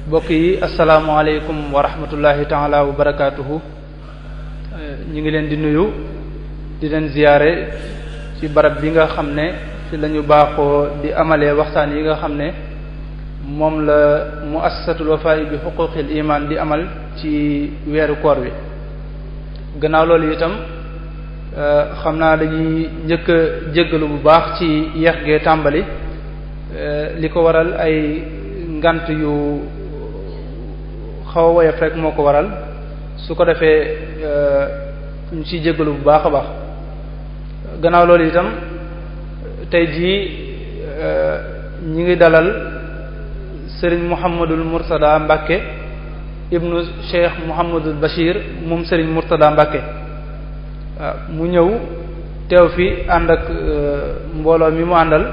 mbokk yi asalaamaaleykum wa rahmatullahi taala wa barakaatuhu. ñu ngi leen di nuyu di leen ziyaare ci barab bi nga xam ne ci lañu baaxoo di amalee waxtaan yi nga xam ne moom la muassasatul wafa bi xuquqil iman di amal ci weeru koor wi. gannaaw loolu itam xam naa dañuy njëkk a jéggalu bu baax ci yeex gee tàmbali li ko waral ay ngant yu xaw a woyof rek moo ko waral. su ko defee ñu ciy jéggalu bu baax a baax. gannaaw loolu itam tey jii ñi ngi dalal Serigne Mouhamadul Mourtada Mbacke ibnu Cheikh Mouhamadul Bachir moom Serigne Mourtada Mbacke mu ñëw teew fi ànd ak mbooloo mi mu àndal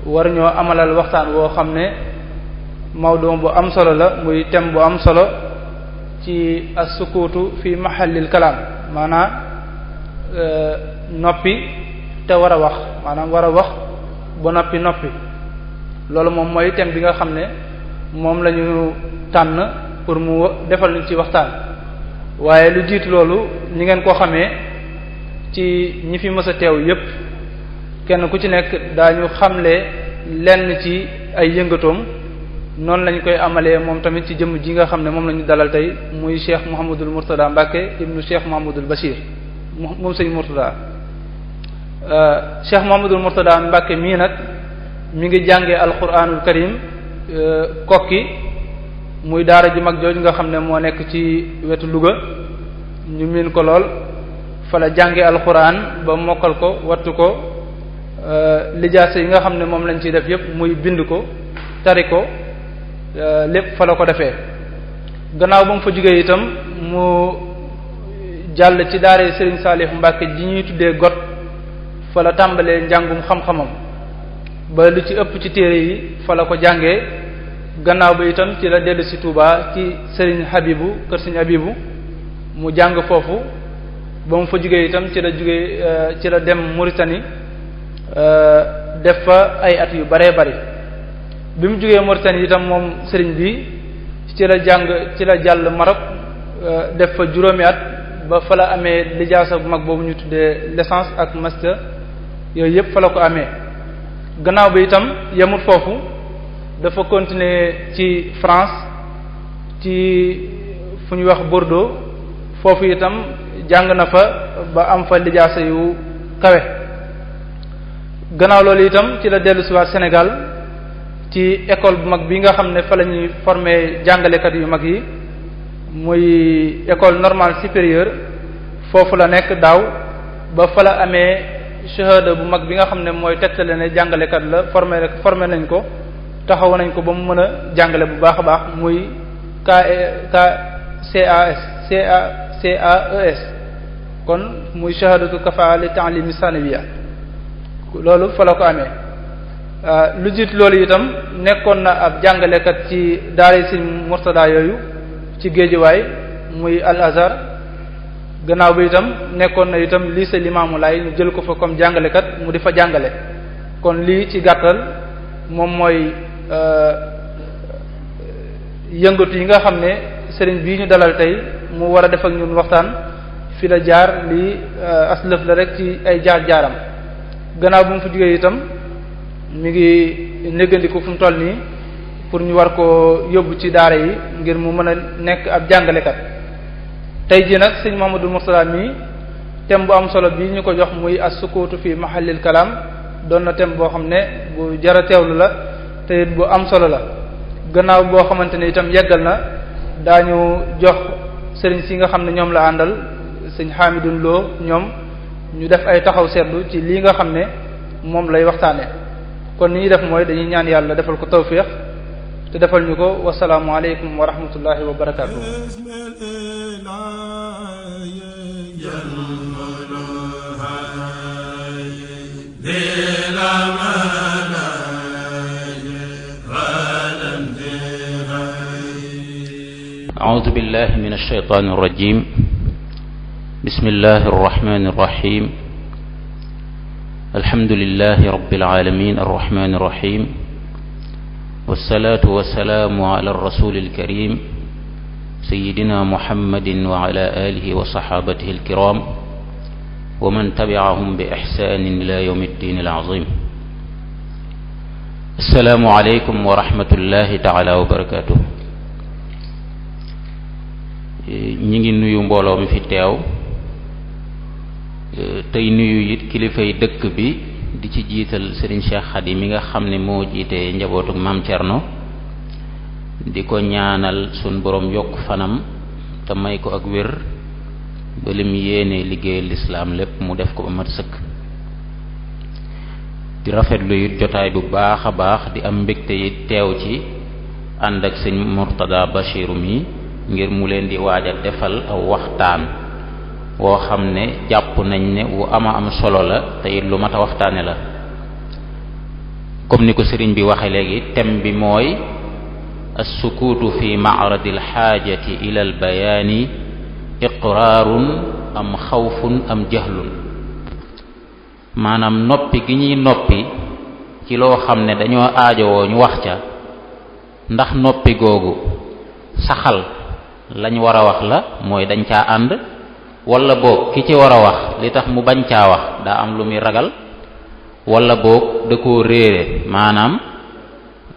war ñoo amalal waxtaan woo xam ne mawdu bu am solo la, muy thème bu am solo ci as-sukuutu fi mahallil kalaam, maanaam noppi te war a wax, maanaam war a wax ba noppi. loolu moom mooy thème bi nga xam ne moom la ñu tànn pour mu defal ñu ci waxtaan. waaye lu jiitu loolu ñi ngeen koo xamee ci ñi fi mës a teew yépp, kenn ku ci nekk daañu xamle lenn ci ay yëngatoom. noonu lañ koy amalee moom tamit ci jëmm ji nga xam ne moom la ñu dalal tey, muy Cheikh Mouhamadul Mourtada Mbacke ibnu Cheikh Mouhamadul Bachir moom sëñ Mourtada. Cheikh Mouhamadul Mourtada Mbacke mii nag mi ngi jàngee alquranul karim kokki, muy daara ji mag jooju nga xam ne moo nekk ci wetu Louga, ñu miin ko lool. fa la jàngee alquran ba mokkal ko, wattu ko, lijaasa yi nga xam ne moom lañ ciy def yépp muy bind ko, tari ko, lépp fa la ko defee. gannaaw ba mu fa jógee itam mu jàll ci daara Serigne Salih Mbacke ji ñuy tuddee got, fa la tàmbalee njàngum xam-xamam ba lu ci ëpp ci téere yi fa la ko jàngee. gannaaw ba itam ci la dellu si Touba ci Serigne Habibu, kër Serigne Habibu, mu jàng foofu. ba mu fa jógee itam ci la dem Mauritanie def fa ay at yu baree bari. bi mu jógee Mauritanie itam moom sëriñ bi ci la jàll Maroc def fa juróomi at, ba fa la amee lijaasa bu mag boobu ñu tuddee licence ak master, yooyu yépp fa la ko amee. gannaaw bi itam yemut foofu, dafa continuer ci France ci fu ñuy wax Bordeaux. foofu itam jàng na fa ba am fa lijaasa yu kawe. gannaaw loolu itam ci la dellu si waat Sénégal ci école bu mag bi nga xam ne fa la ñuy former jàngalekat yu mag yi, muy école normale supérieure. foofu la nekk daaw ba fa la amee shahada bu mag bi nga xam ne mooy tegtale ne jàngalekat la, former nañ ko, taxaw nañ ko ba mu mën a jàngale bu baax a baax, muy CAES kon muy shahadatu kafaa li ta'limi sanawiya. loolu fa la ko amee. lu jiit loolu itam nekkoon na ab jàngalekat ci daara Serigne Mourtada yooyu ci Géejawaay, muy Al Azhar. gannaaw bi itam nekkoon na itam lycée Limamou Laye, ñu jël ko fa comme jàngalekat mu di fa jàngale. kon lii ci gàttal moom mooy yëngatu yi nga xam ne sëriñ bii ñu dalal tey mu war a def ak ñun waxtaan fi la jaar. lii aslëf la rek ci ay jaar-jaaram. gannaaw bu mu fa jógee itam mi ngi néggandiku fu mu toll nii pour ñu war ko yóbbu ci daara yi ngir mu mën a nekk ab jàngalekat. tey jii nag sëñ Mouhamadou Mourtada mi thème bu am solo bii ñu ko jox, muy as-sukuutu fi mahallil kalaam, doon na thème boo xam ne bu jara teewlu la te it bu am solo la. gannaaw boo xamante ne itam yeggal na, daañu jox sëriñ si nga xam ne ñoom la àndal, sëñ Hamidou Lo, ñoom ñu def ay taxaw seetlu ci lii nga xam ne moom lay waxtaane. kon ni ñuy def mooy dañuy ñaan yàlla defal ko tawfiq te defal ñu ko. wasalaamu aleykum wa rahmatullahi wa barakaatuh. أعوذ بالله من الشيطان الرجيم بسم الله الرحمن الرحيم الحمد لله رب العالمين الرحمن الرحيم والصلاة والسلام على الرسول الكريم سيدنا محمد وعلى آله وصحابته الكرام ومن تبعهم بإحسان إلى يوم الدين العظيم السلام عليكم ورحمة الله تعالى وبركاته. ñi ngi nuyu mbooloo mi fi teew tey nuyu it kilifay dëkk bi di ci jiital Serigne Cheikh Khady mi nga xam ne moo jiite njabootuk Maam Cerno di ko ñaanal sun borom yokk fanam te may ko ak wér ba lim yéene liggéeyal lislaam lépp mu def ko ba mat sëkk. di rafetlu it jotaay bu baax a baax di am mbégte it teew ci ànd ak sëñ Murtada Bachiru mi ngir mu leen di waaj a defal aw waxtaan woo xam ne jàpp nañ ne wu ama am solo la te it lu mat a waxtaane la. comme ni ko sëriñ bi waxe léegi thème bi mooy as-sukuutu fi ma'radi al-xaajati ila al-bayaani iqraarun am xawfun am jahlun. maanaam noppi gi ñuy noppi ci loo xam ne dañoo aajowoo ñu wax ca ndax noppi googu saxal lañ war a wax la mooy dañ caa ànd wala boog ki ci war a wax li tax mu bañ caa wax daa am lu muy ragal wala boog da koo réere maanaam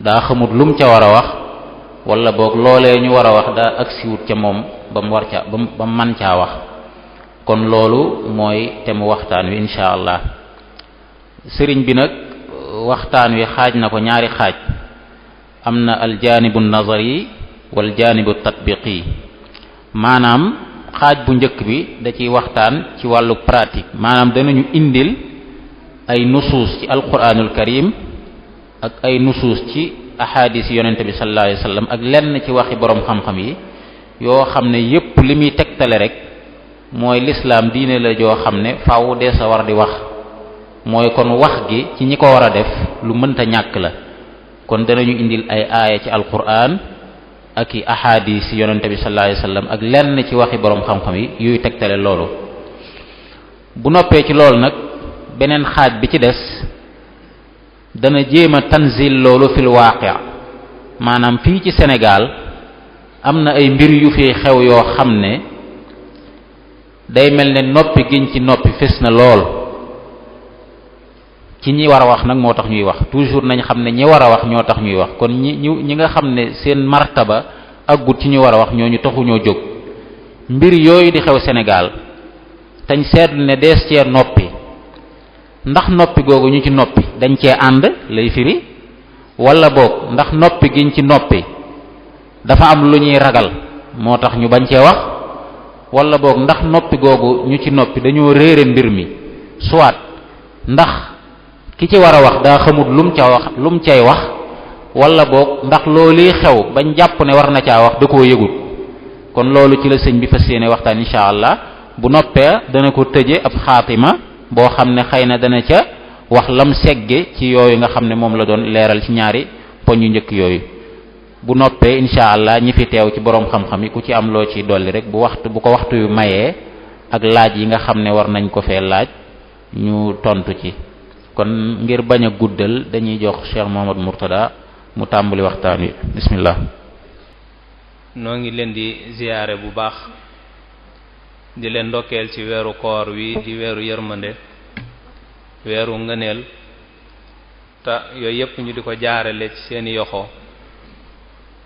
daa xamut lum ca war a wax wala boog loolee ñu war a wax daa agsiwut ca moom ba mu war ca ba mu man caa wax. kon loolu mooy te mu waxtaan wi insha allah. sëriñ bi nag waxtaan wi xaaj na ko ñaari xaaj am na aljaanibu nazari wal jaanibu tatbiqi. maanaam xaaj bu njëkk bi da ciy waxtaan ci wàllu pratique maanaam danañu indil ay nusuus ci alquranul karim ak ay nusuus ci ahadis yonente bi sallallahu alayhi wasallam ak lenn ci waxi borom xam-xam yi yoo xam ne yépp li muy tegtale rek mooy lislaam diine la joo xam ne faaw dee sa war di wax mooy kon wax gi ci ñi ko war a def lu mënta ñàkk la. kon danañu indil ay aaya ci alquran ak i ahadis yonente bi sallallahu alayhi wasallam ak lenn ci waxi borom xam-xam yi yuy tegtale loolu. bu noppee ci loolu nag beneen xaaj bi ci des dana jéem a tanzil loolu fil waaqi' maanaam fii ci Sénégal am na ay mbir yu fi xew yoo xam ne day mel ne noppi giñ ci noppi fés na lool ci ñi war a wax nag moo tax ñuy wax toujours nañ xam ne ñi war a wax ñoo tax ñuy wax kon ñi nga xam ne seen martaba aggut ci ñu war a wax ñooñu taxuñoo jóg. mbir yooyu di xew Sénégal tañ seetlu ne dees cee noppi ndax noppi googu ñu ci noppi dañ cee ànd lay firi wala boog ndax noppi giñ ci noppi dafa am lu ñuy ragal moo tax ñu bañ cee wax wala boog ndax noppi googu ñu ci noppi dañoo réere mbir mi soit ndax ki ci war a wax daa xamut lum cay wax wala boog ndax loolu xew bañ jàpp ne war na caa wax da koo yëgut. kon loolu ci la sëñ bi fas yéene waxtaan insha allah. bu noppee dana ko tëje ab xaatima boo xam ne xëy na dana ca wax lam segge ci yooyu nga xam ne moom la doon leeral ci ñaari poñ yu njëkk yooyu. bu noppee insha allah ñi fi teew ci boroom xam-xam yi ku ci am loo ci dolli rek bu ko waxtu yu mayee ak laaj yi nga xam ne war nañ ko fee laaj ñu tontu ci. kon ngir bañ a guddal dañuy jox Cheikh Mouhamadou Mourtada mu tàmbali waxtaan wi bismillah. noo ngi leen di ziyaare bu baax di leen ndokkeel ci weeru koor wi di weeru yërmande weeru ngëneel te yooyu yëpp ñu di ko jaarale ci seeni yoxo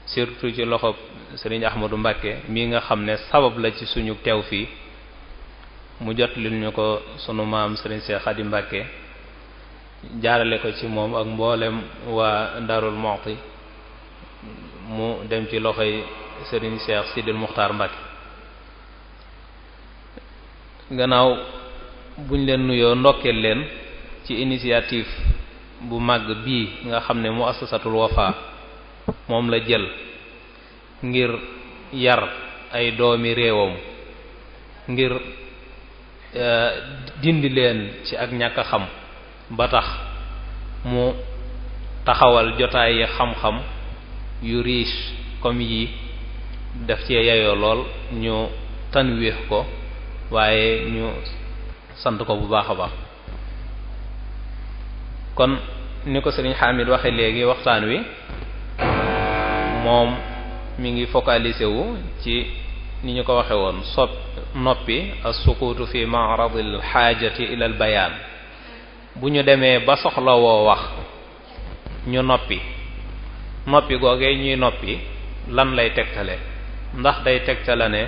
surtout ci loxo Serigne Ahmadou Mbacké mii nga xam ne sabab la ci suñu teew fii mu jot li ñu ko sunu maam Serigne Cheikh Khady Mbacké jaarale ko ci moom ak mboolem waa Darou Moukhty mu dem ci loxoy Serigne Cheikh Sidil Muxtaar Mbacké. gannaaw buñ leen nuyoo ndokkeel leen ci initiative bu màgg bii nga xam ne muassasatul Wafa moom la jël ngir yar ay doomi réewam ngir dindi leen ci ak ñàkk a xam ba tax mu taxawal jotaay yi xam-xam yu riche comme yi def ci yeyoo lool ñu tanwiix ko waaye ñu sant ko bu baax a baax. kon ni ko Sëriñ Hamid waxe léegi waxtaan wi moom mi ngi focalisé wu ci ni ñu ko waxe woon noppi as-sukuutu fi ma'radil xaajati ila al bayaan. bu ñu demee ba soxla woo wax ñu noppi googee ñuy noppi lan lay tegtale ndax day tegtale ne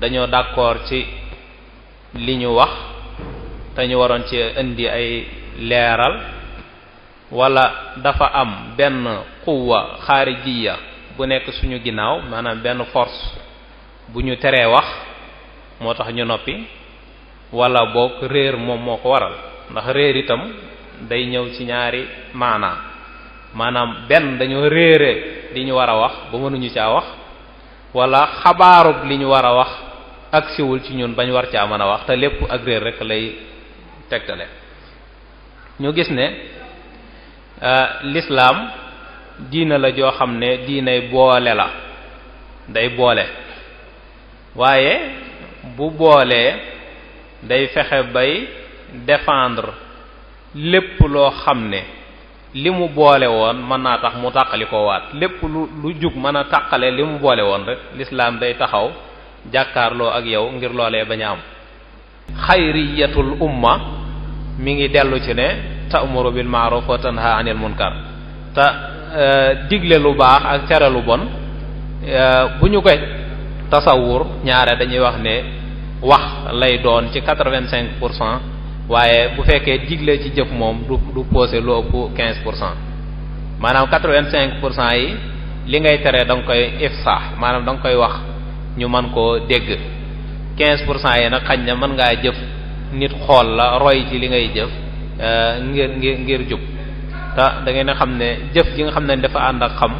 dañoo d'accord ci li ñu wax te ñu waroon ci indi ay leeral wala dafa am benn quwwa xaarijiya bu nekk suñu ginnaaw maanaam benn force bu ñu teree wax moo tax ñu noppi wala boog réer moom moo ko waral ndax réer itam day ñëw ci ñaari maanaam benn dañoo réere li ñu war a wax ba mënuñu caa wax wala xabaarub li ñu war a wax ak siwul ci ñun bañ war caa mën a wax te lépp ak réer rek lay tegtale. ñu gis ne l'islam diina la joo xam ne diinay boole la day boole waaye bu boolee day fexe bay défendre lépp loo xam ne li mu boole woon mën naa tax mu tàqali ko waat lépp lu jug mën a tàqale li mu boole woon rek l'islam day taxaw jàkkaarloo ak yow ngir loolee bañ a am. xayriyatul umma mi ngi dellu ci ne ta'muru bil ma'ruf wa tanha 'anil munkar te digle lu baax ak tere lu bon bu ñu koy tasawur ñaare dañuy wax ne wax lay doon ci 85% waaye bu fekkee digle ci jëf moom du posé lu ëpp 15%. maanaam 85% yi li ngay tere da nga koy ifsah maanaam da nga koy wax ñu mën koo dégg 15% yi nag xañ na mën ngaa jëf nit xool la roy ci li ngay jëf ngir jub te da ngeen a xam ne jëf ji nga xam ne dafa ànd ak xam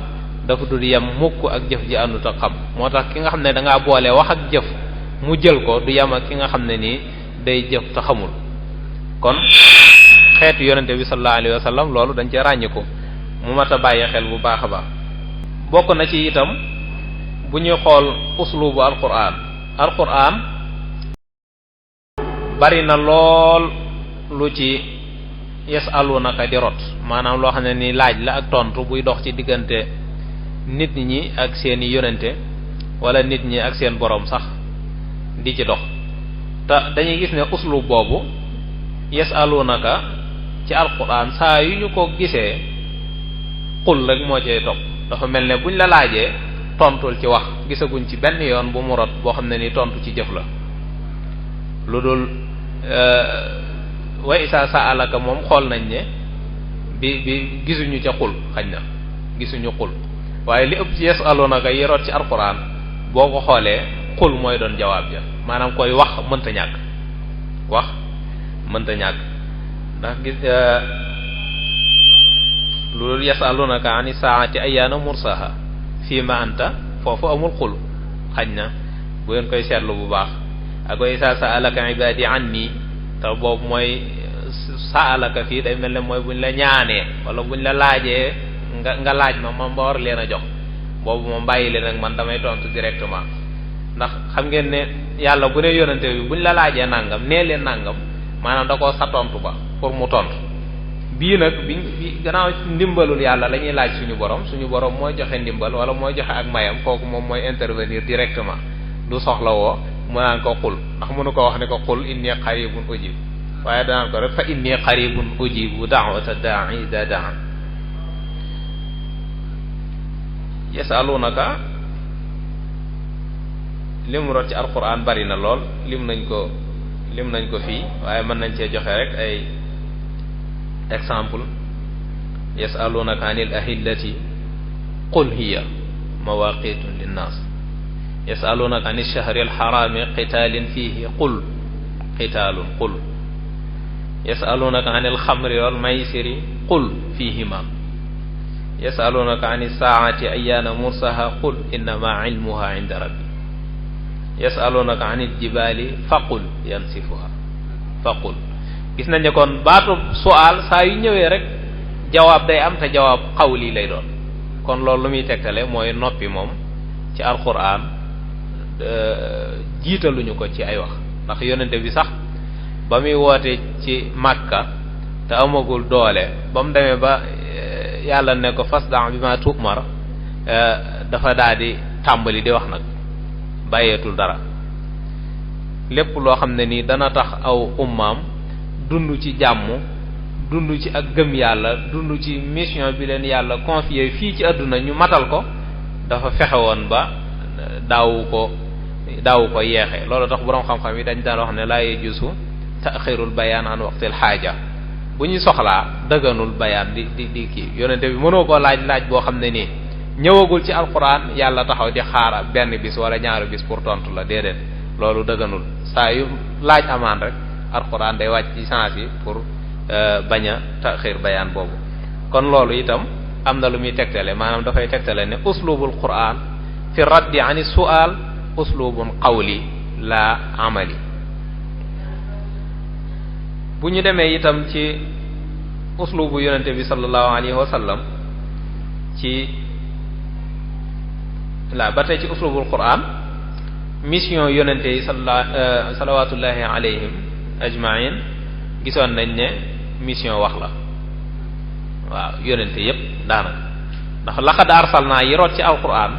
dafa dul yem mukk ak jëf ji àndut ak xam moo tax ki nga xam ne da ngaa boole wax ak jëf mu jël ko du yem ak ki nga xam ne nii day jëf te xamul. kon xeetu yonente bi sallallahu alayhi wa sallam loolu dañ ci ràññiku mu mat a bàyyi xel bu baax a baax. bokk na ci itam bu ñuy xool uslubu alquran bari na lool lu ci yasalunaka di rot maanaam loo xam ne ni laaj la ak tontu buy dox ci diggante nit ñi ak seeni yonente wala nit ñi ak seen borom sax di ci dox te dañuy gis ne uslub boobu yasalunaka ci alquran saa yu ñu ko gisee xul rek moo cay topp dafa mel ne buñ la laajee tontul ci wax gisaguñ ci benn yoon bu mu rot boo xam ne ni tontu ci jëf la lu dul wa isa sa'alaka moom xool nañ ne bi gisuñu ca xul xañ na gisuñu xul waaye li ëpp ci yasalunaka yi rot ci alquran boo ko xoolee xul mooy doon jawaab ja maanaam koy wax mënta ñàkk ndax gis loolu yasalunaka ani saati ayyaana mursaha fii ma anta foofu amul xul xañ na bu ngeen koy seetlu bu baax ak wa isa sa'alaka ibadi anni te boobu mooy sa'alaka fii day mel ne mooy buñ la ñaanee wala buñ la laajee nga laaj ma war leen a jox boobu moom bàyyi leen ak man damay tontu directement ndax xam ngeen ne yàlla bu ne yonente bi buñ la laajee nangam nee leen nangam maanaam da koo sa tontu ba pour mu tontu bii nag bi gannaaw ndimbalul yàlla la ñuy laaj suñu borom mooy joxe ndimbal wala mooy joxe ak mayam kooku moom mooy intervenir directement du soxla woo mu naan ko xul ndax mënu ko wax ne ko xul inni qaribun ujib waaye danaan ko rek fa inni qaribun ujibu da'wata da'i idha da'an. yasalunaka lim rot ci alquran bari na lool lim nañ ko fii waaye mën nañ cee joxe rek ay exemple. yasalunaka anil ahillati qul hiya mawaqitun linnas yasalunaka ani shahri alharami qitaalin fihi qul qitaalun qul yasalunaka ani alxamri wal maysiri qul fihima yasalunaka ani saati ayyaana mursaha qul innama ilmuha inda rabbi yasalunaka anil jibaali faqul yansifuha faqul. gis nañ ne kon baatu su'aal saa yu ñëwee rek jawaab day am te jawaab xawli lay doon. kon loolu lu muy tegtale mooy noppi moom ci alquran jiitaluñu ko ci ay wax, ndax yonente bi sax ba muy woote ci Makka te amagul doole ba mu demee ba yàlla ne ko fasda bi ma tu'mar dafa daal di tàmbali di wax nag bàyyeetul dara. lépp loo xam ne nii dana tax aw ummaam dund ci jàmm, dund ci ak gëm yàlla, dund ci mission bi leen yàlla confié fii ci àdduna ñu matal ko, dafa fexe woon ba daawu ko yeexe. loolu tax boroom xam-xam yi dañ daan wax ne laa yajuuzu taxirul bayaan an waqtil xaaja. bu ñuy soxlaa dëgganul bayaan di kii. yonente bi mënoo koo laaj boo xam ne nii ñëwagul ci alquran yàlla taxaw di xaara benn bis wala ñaari bis pour tontu la, déedéet, loolu dëgganul. saa yu laaj amaan rek alquran day wàcc ci sens yi pour bañ a taxir bayaan boobu. kon loolu itam am na lu muy tegtale, maanaam dafay tegtale ne uslubul quran fi raddi ani su'al uslubun qawli la amali. bu ñu demee itam ci uslubu yonente bi sallallahu alayhi wa sallam ci ba tey ci uslubul quran mission yonente yi salawatullahi alayhim ajmain gisoon nañ ne mission wax la. waaw yonente yépp daanaka, ndax laqad arsalna yi root ci alquran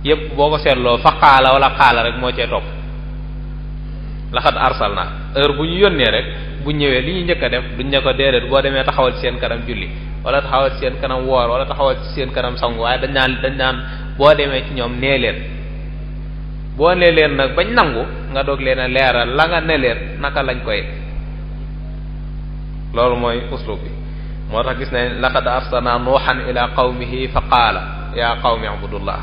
yépp boo ko seetloo fa qaala wala qaala rek moo cee topp. laqad arsalna heure bu ñu yónnee rek bu ñëwee li ñu njëkk a def duñ ne ko déedéet boo demee taxawal ci seen kanam julli wala taxawal ci seen kanam woor wala taxawal ci seen kanam sangu, waaye dañ naan boo demee ci ñoom nee leen. boo nee leen nag bañ nangu nga doog leen a leeral la nga ne leen naka lañ koy. loolu mooy uslub bi. moo tax gis ne laqad arsalna nuuhan ila qawmihi fa qaala ya qawmi ibudullah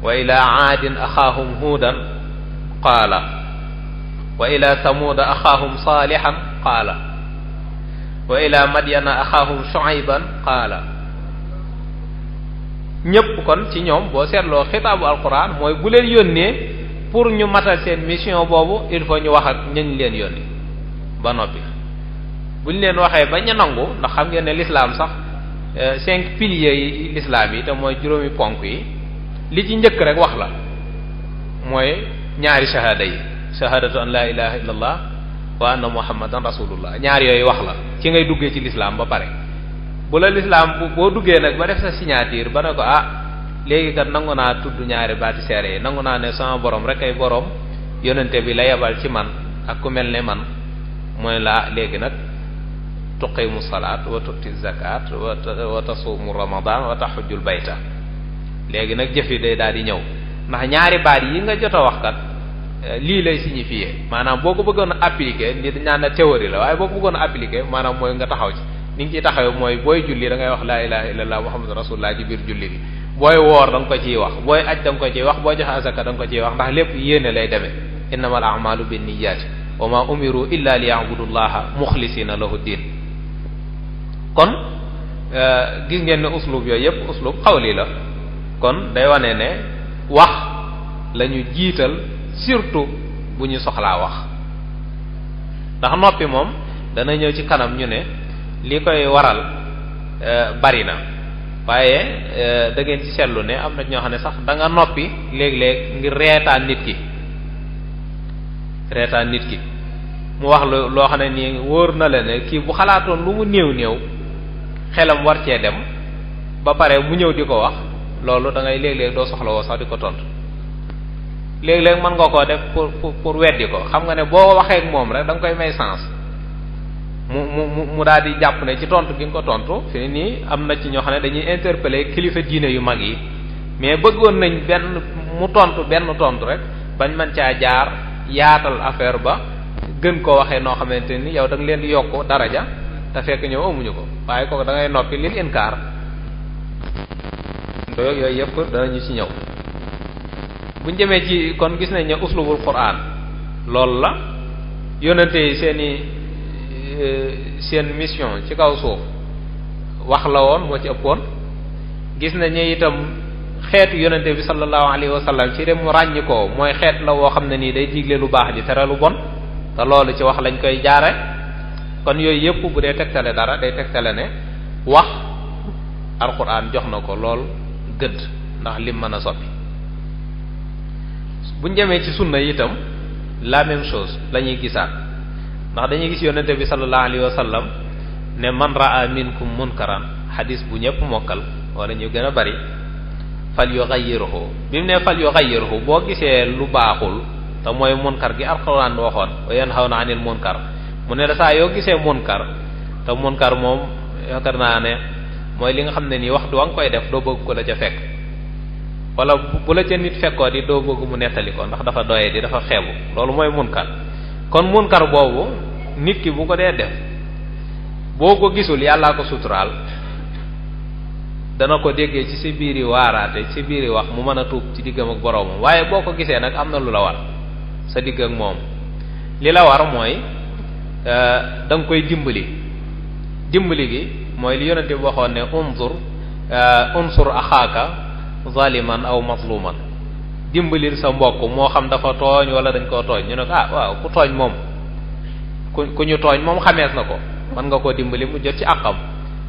wa ila aadin axaahum huudan qaala wa ila samuuda axaahum saalihan qaala wa ila madyana axaahum shuayban qaala. ñépp kon ci ñoom boo seetloo xitaabu alquran mooy bu leen yónnee pour ñu matal seen mission boobu il faut ñu wax ak ñañ leen yónni ba noppi. bu ñu leen waxee ba ñu nangu, ndax xam ngeen ne l'islam sax 5 piliers yi l'islam yi te mooy juróomi ponk yi, li ci njëkk rek wax la mooy ñaari shahada yi, shahadatu an la ilaha illallah wa anna muhammadan rasulullah. ñaar yooyu wax la ci ngay duggee ci l'islam ba pare. bu la l'islam boo duggee nag ba def sa signature ba ne ko léegi kat nangu naa tudd ñaari baati seere yi, nangu naa ne sama borom rek ay borom, yonente bi la yebal ci man ak ku mel ne man, mooy léegi nag tuqimu salaat wa tuti zakat wa tasuumu ramadan wa tahujjul bayta. léegi nag jëf yi day daal di ñëw, ndax ñaari baat yi nga jot a wax kat lii lay signifier. maanaam boo ko bëggoon a appliquer ni dañ naan théorie la, waaye boo ko bëggoon a appliquer maanaam mooy nga taxaw ci. ni nga ciy taxawee mooy booy julli da ngay wax laa ilaha illallah muhammadu rasulullah ci biir julli bi. booy woor da nga ko ciy wax, booy aj da nga ko ciy wax, boo joxe azaka da nga ko ciy wax, ndax lépp yéene lay demee. innamal a'malu binniyati wa ma umiru illa liya'budullaha mukhlisina lahu din. kon gis ngeen ne uslub yooyu yépp uslub xawli la. kon day wane ne wax la ñu jiital surtout bu ñu soxlaa wax, ndax noppi moom dana ñëw ci kanam ñu ne li koy waral bari na, waaye da ngeen ci seetlu ne am na ñoo xam ne sax da nga noppi léeg-léeg ngir reetaan nit ki mu wax loo xam ne nii wóor na la ne kii bu xalaatoon lu mu néew xelam war cee dem ba pare mu ñëw di ko wax, loolu da ngay léeg-léeg doo soxla woo sax di ko tontu. léeg-léeg mën nga koo def pour weddi ko, xam nga ne boo waxee ak moom rek da nga koy may sens mu daal di jàpp ne ci tontu gi nga ko tontu fi nii. am na ci ñoo xam ne dañuy interpeller kilifa diine yu mag yi, mais bëggoon nañ mu tontu benn tontu rek bañ mën caa jaar yaatal affaire ba gën koo waxee noo xamante ni yow da nga leen di yokk daraja te fekk ñëw amuñu ko, waaye kooku da ngay noppi lil inkaar. yooyu yëpp danañu ci ñëw. buñ demee ci kon gis nañ ne uslubul quran loolu la. yonente yi seen mission ci kaw suuf wax la woon moo ci ëppoon. gis nañ ne itam xeetu yonente bi sallallahu alayhi wa sallam ci dem mu ràññi ko mooy xeet la woo xam ne nii day digle lu baax di tere lu bon te loolu ci wax lañ koy jaare kon yooyu yëpp bu dee tegtale dara day tegtale ne wax alquran jox na ko lool gëdd ndax lim mën a soppi. buñ demee ci sunna itam la même chose la ñuy gisaat ndax dañuy gis yonente bi sallallahu alayhi wa sallam ne man raa minkum munkaran xadis bu ñëpp mokkal wala ñu gën a bari fal yughayyirhu bi mu ne fal yughayyirhu boo gisee lu baaxul te mooy munkar gi alquran waxoon wa yanhawna anil munkar mu ne la saa yoo gisee munkar te munkar moom yaakaar naa ne mooy li nga xam ne nii waxtu wa nga koy def doo bëgg ko la ca fekk wala bu la ca nit fekkoo di doo bëgg mu nettali ko ndax dafa doyee di dafa xeebu loolu mooy munkar kon munkar boobu nit ki bu ko dee def boo ko gisul yàllaa ko suturaal dana ko déggee ci si biiri waaraate ci biiri wax mu mën a tuub ci diggam ak boroomam waaye boo ko gisee nag am na lu la war sa digg ak moom li la war mooy da nga koy dimbali gi mooy li yonente bi waxoon ne unsur axaaka zaliman aw mazluman dimbalil sa mbokk moo xam dafa tooñ wala dañ koo tooñ ñu ne ko waaw ku tooñ moom ku ñu tooñ moom xamees na ko mën nga koo dimbali mu jot ci àqam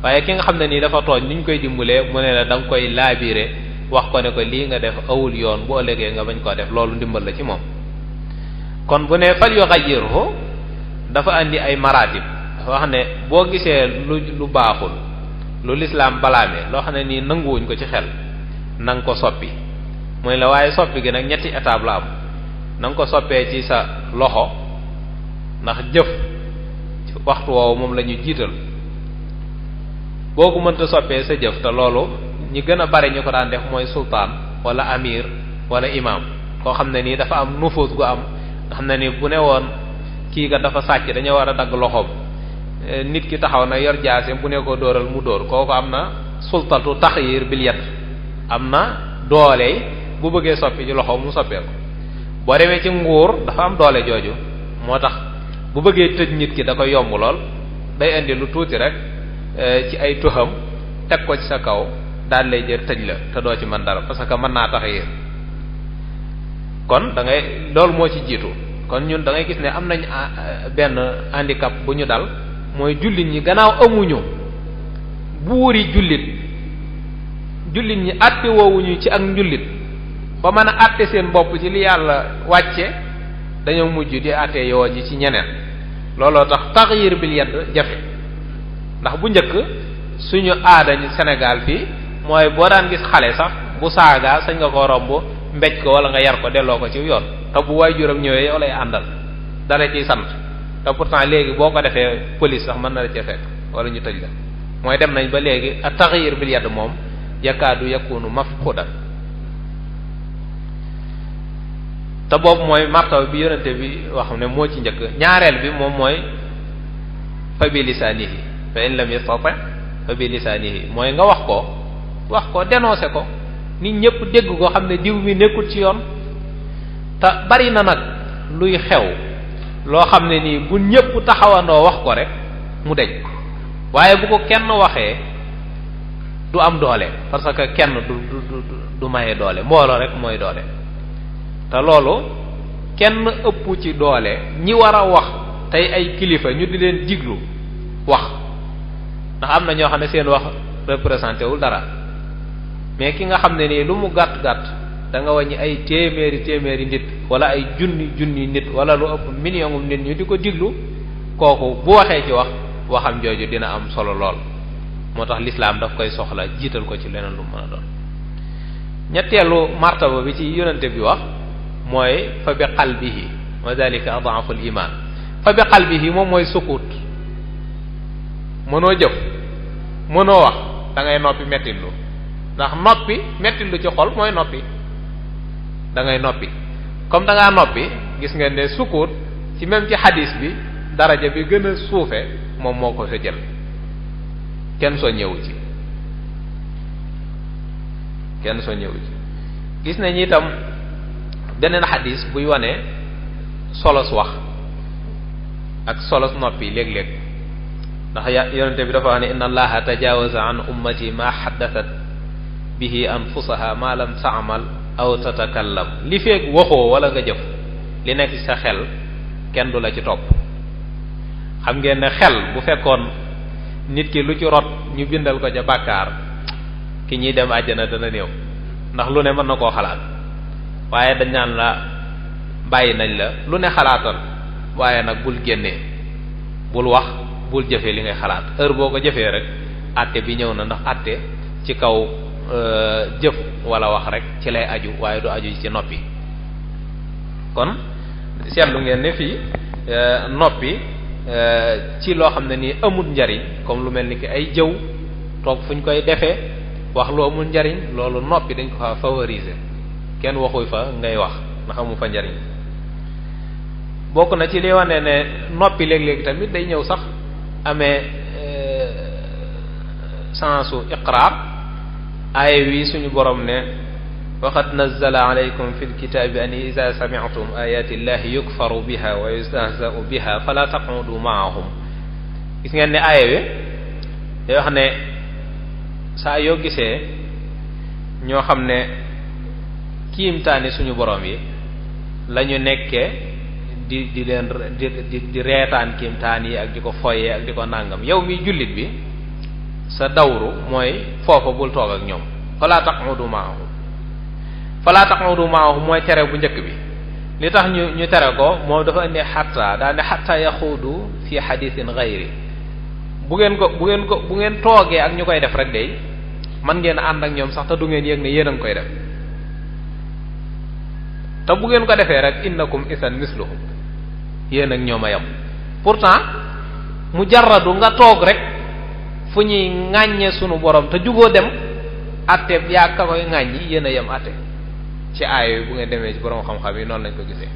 waaye ki nga xam ne nii dafa tooñ ni ñu koy dimbalee mu ne la da nga koy laabire wax ko ne ko lii nga def awul yoon bu ëllëgee nga bañ koo def loolu ndimbal la ci moom. kon bu ne fal yughayyirhu dafa andi ay maratib dafa wax ne boo gisee lu baaxul lu lislaam balaame loo xam ne nii nanguwuñ ko ci xel na nga ko soppi mooy la waaye soppi gi nag ñetti étape la am na nga ko soppee ci sa loxo ndax jëf waxtu woowu moom la ñu jiital boo ko mënta soppee sa jëf te loolu ñi gën a bari ñu ko daan def mooy sultaan wala amir wala imam koo xam ne nii dafa am nufuus gu am nga xam ne ni bu ne woon kii ga dafa sàcc dañoo war a dagg loxoom nit ki taxaw na yor jaase bu ne ko dóoral mu dóor kooku am na sultatu taxyir bil yad am na doole bu bëggee soppi ci loxo mu soppee ko boo demee ci nguur dafa am doole jooju moo tax bu bëggee tëj nit ki da koy yomb lool day indi lu tuuti rek ci ay tuxam teg ko ci sa kaw daal lay jël tëj la te doo ci mën dara parce que mën naa taxyir kon da ngay loolu moo ci jiitu kon ñun da ngay gis ne am nañ benn handicap bu ñu dal mooy jullit ñi gannaaw amuñu buuri jullit ñi àtte woowuñu ci ak njullit ba mën a àtte seen bopp ci li yàlla wàcce dañoo mujj di àtte yoo ji ci ñeneen looloo tax taxyir bil yad jafe ndax bu njëkk suñu aada Sénégal fii mooy boo daan gis xale sax bu saaga sañ nga ko romb mbéj ko wala nga yar ko delloo ko ci yoon te bu waajuram ñëwee yow lay àndal dara ciy sant te pourtant léegi boo ko defee police sax mën na la cee fekk wala ñu tëj la mooy dem nañ ba léegi a taxyir bil yad moom yakaadu yakunu mafqudan te boobu mooy martaba bi yonente bi wax ne moo ci njëkk ñaareel bi moom mooy fa bi lisaanihi fa in lam yastati fa bi lisaanihi mooy nga wax ko dénoncé ko nit ñëpp dégg ko xam ne diw mi nekkul ci yoon te bari na nag luy xew loo xam ne nii bu ñëpp taxawandoo wax ko rek mu deñ waaye bu ko kenn waxee du am doole parce que kenn du maye doole mbooloo rek mooy doole te loolu kenn ëpp ci doole ñi war a wax tey ay kilifa ñu di leen diglu wax ndax am na ñoo xam ne seen wax représenté wul dara mais ki nga xam ne nii lu mu gàtt gàtt da nga wàññi ay téeméeri nit wala ay junni nit wala lu ëpp million nit ñu di ko diglu kooku bu waxee ci waxam jooju dina am solo lool moo tax l'islam daf koy soxla jiital ko ci leneen lu mën a doon. ñetteelu martaba bi ci yonente bi wax mooy fa bi qalbihi wa dalika ad'aful iman fa bi qalbihi moom mooy sukut mënoo jëf mënoo wax da ngay noppi mettilu ndax noppi mettilu ci xol mooy noppi da ngay noppi comme da ngaa noppi gis ngeen ne sukut ci même ci hadis bi daraja bi gën a suufe moom moo ko sa jël kenn soo ñëwu ci gis nañ itam beneen xadis buy wane solos wax ak solos noppi léeg-léeg ndax yonente bi dafa wax ne inna allaha tajawaza an ummati ma xaddathat bihi anfusaha ma lam ta'mal aw tatakallam li feeg waxoo wala nga jëf li nekk ci sa xel kenn du la ci topp. xam ngeen ne xel bu fekkoon nit ki lu ci rot ñu bindal ko ca bàkkaar ki ñuy dem àjjana dana néew, ndax lu ne mën na koo xalaat. waaye dañ naan la bàyyi nañ la lu ne xalaatal, waaye nag bul génnee, bul wax, bul jëfee li ngay xalaat. heure boo ko jëfee rek àtte bi ñëw na, ndax àtte ci kaw jëf wala wax rek ci lay aju, waaye du aju ci noppi. kon seetlu ngeen ne fii noppi ci loo xam ne nii amul njariñ, comme lu mel ni ki ay jëw, toog fu ñu koy defee, wax lu amul njariñ, loolu noppi dañ ko fa favoriser. kenn waxuy fa ngay wax ndax amu fa njariñ. bokk na ci li wane ne noppi léeg-léeg tamit day ñëw sax amee sensu iqraar. aaya wi suñu borom ne waqad nazzala alaykum fi lkitaabi an ida sami'tum ayati llahi yukfaru biha wa yustahza'u biha fala taqudu ma'ahum. gis ngeen ne aaya wi day wax ne saa yoo gisee ñoo xam ne kiimtaani suñu borom yi la ñu nekkee di leen di reetaan kiimtaan yi ak di ko foyee ak di ko nàngam, yow mi jullit bi sa dawru mooy foofa bul toog ak ñoom. fala taqudu ma'ahum, fala taqudu ma'ahum mooy tere bu njëkk bi. li tax ñu tere ko moom dafa indi xatta daa ne xatta yaxuudu fi xadiisin gayri. bu ngeen toogee ak ñu koy def rek day man ngeen ànd ak ñoom sax te du ngeen yëg ne yéen a ngi koy def. te bu ngeen ko defee rek innakum isan misluhum, yéen ak ñoom a yam. pourtant mu jarradu nga toog rek fu ñuy ŋàññee sunu borom te jugoo dem atte yaa ka koy ŋàññi yéen a yem atte. ci aaya yi bu ngeen demee ci borom xam-xam yi noonu lañ ko gisee.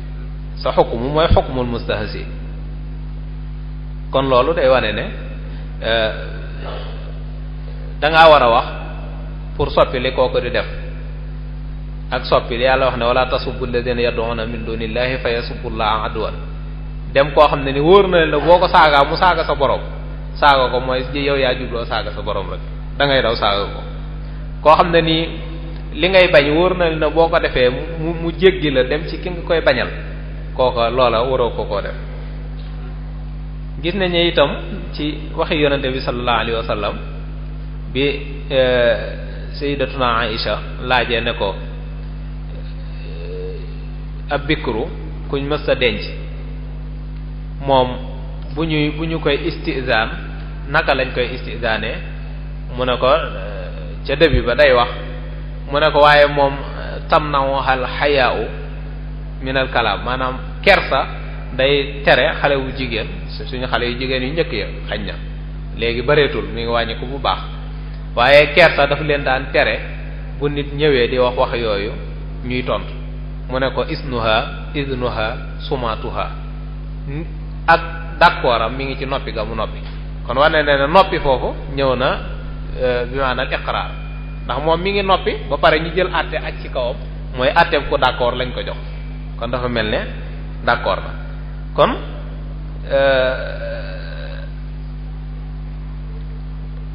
sa xukmu mooy xukmul mustahzi. kon loolu day wane ne dangaa war a wax pour soppi li kooku di def ak soppi li yàlla wax ne wala tasubbu alladhina yad'una min dunillahi fa yasubbu allaha adwan. dem koo xam ne ni wóor na la boo ko saagaa mu saaga sa borom, saaga ko mooy yow yaa jubloo saaga sa borom rek da ngay daw saaga ko. koo xam ne nii li ngay bañ wóor na la boo ko defee mu jéggi la dem ci ki nga koy bañal, kooka loola waroo koo def. gis nañu itam ci waxi yonente bi sallallahu alayhi wa sallam bi sayyidatuna Aïcha laajee ne ko ab bikru kuñ mës a denc moom bu ñu koy istizaan naka lañ koy istizaanee, mu ne ko ca début ba day wax, mu ne ko waaye moom tamna'uhal hayaa'u minal kalaam, maanaam kersa day tere xale wu jigéen, suñu xale yu jigéen yu njëkk ya xañ na léegi bareetul mi ngi wàññi ko bu baax, waaye kersa dafa leen daan tere bu nit ñëwee di wax yooyu ñuy tontu. mu ne ko idnuha sumatuha, ak d'accord am mi ngi ci noppi ga mu noppi. kon war na ne noppi foofu ñëw na bi maanaam iqraar, ndax moom mi ngi noppi ba pare ñu jël àtte ak ci kawam, mooy àtte ko d'accord lañ ko jox. kon dafa mel ne d'accord na. kon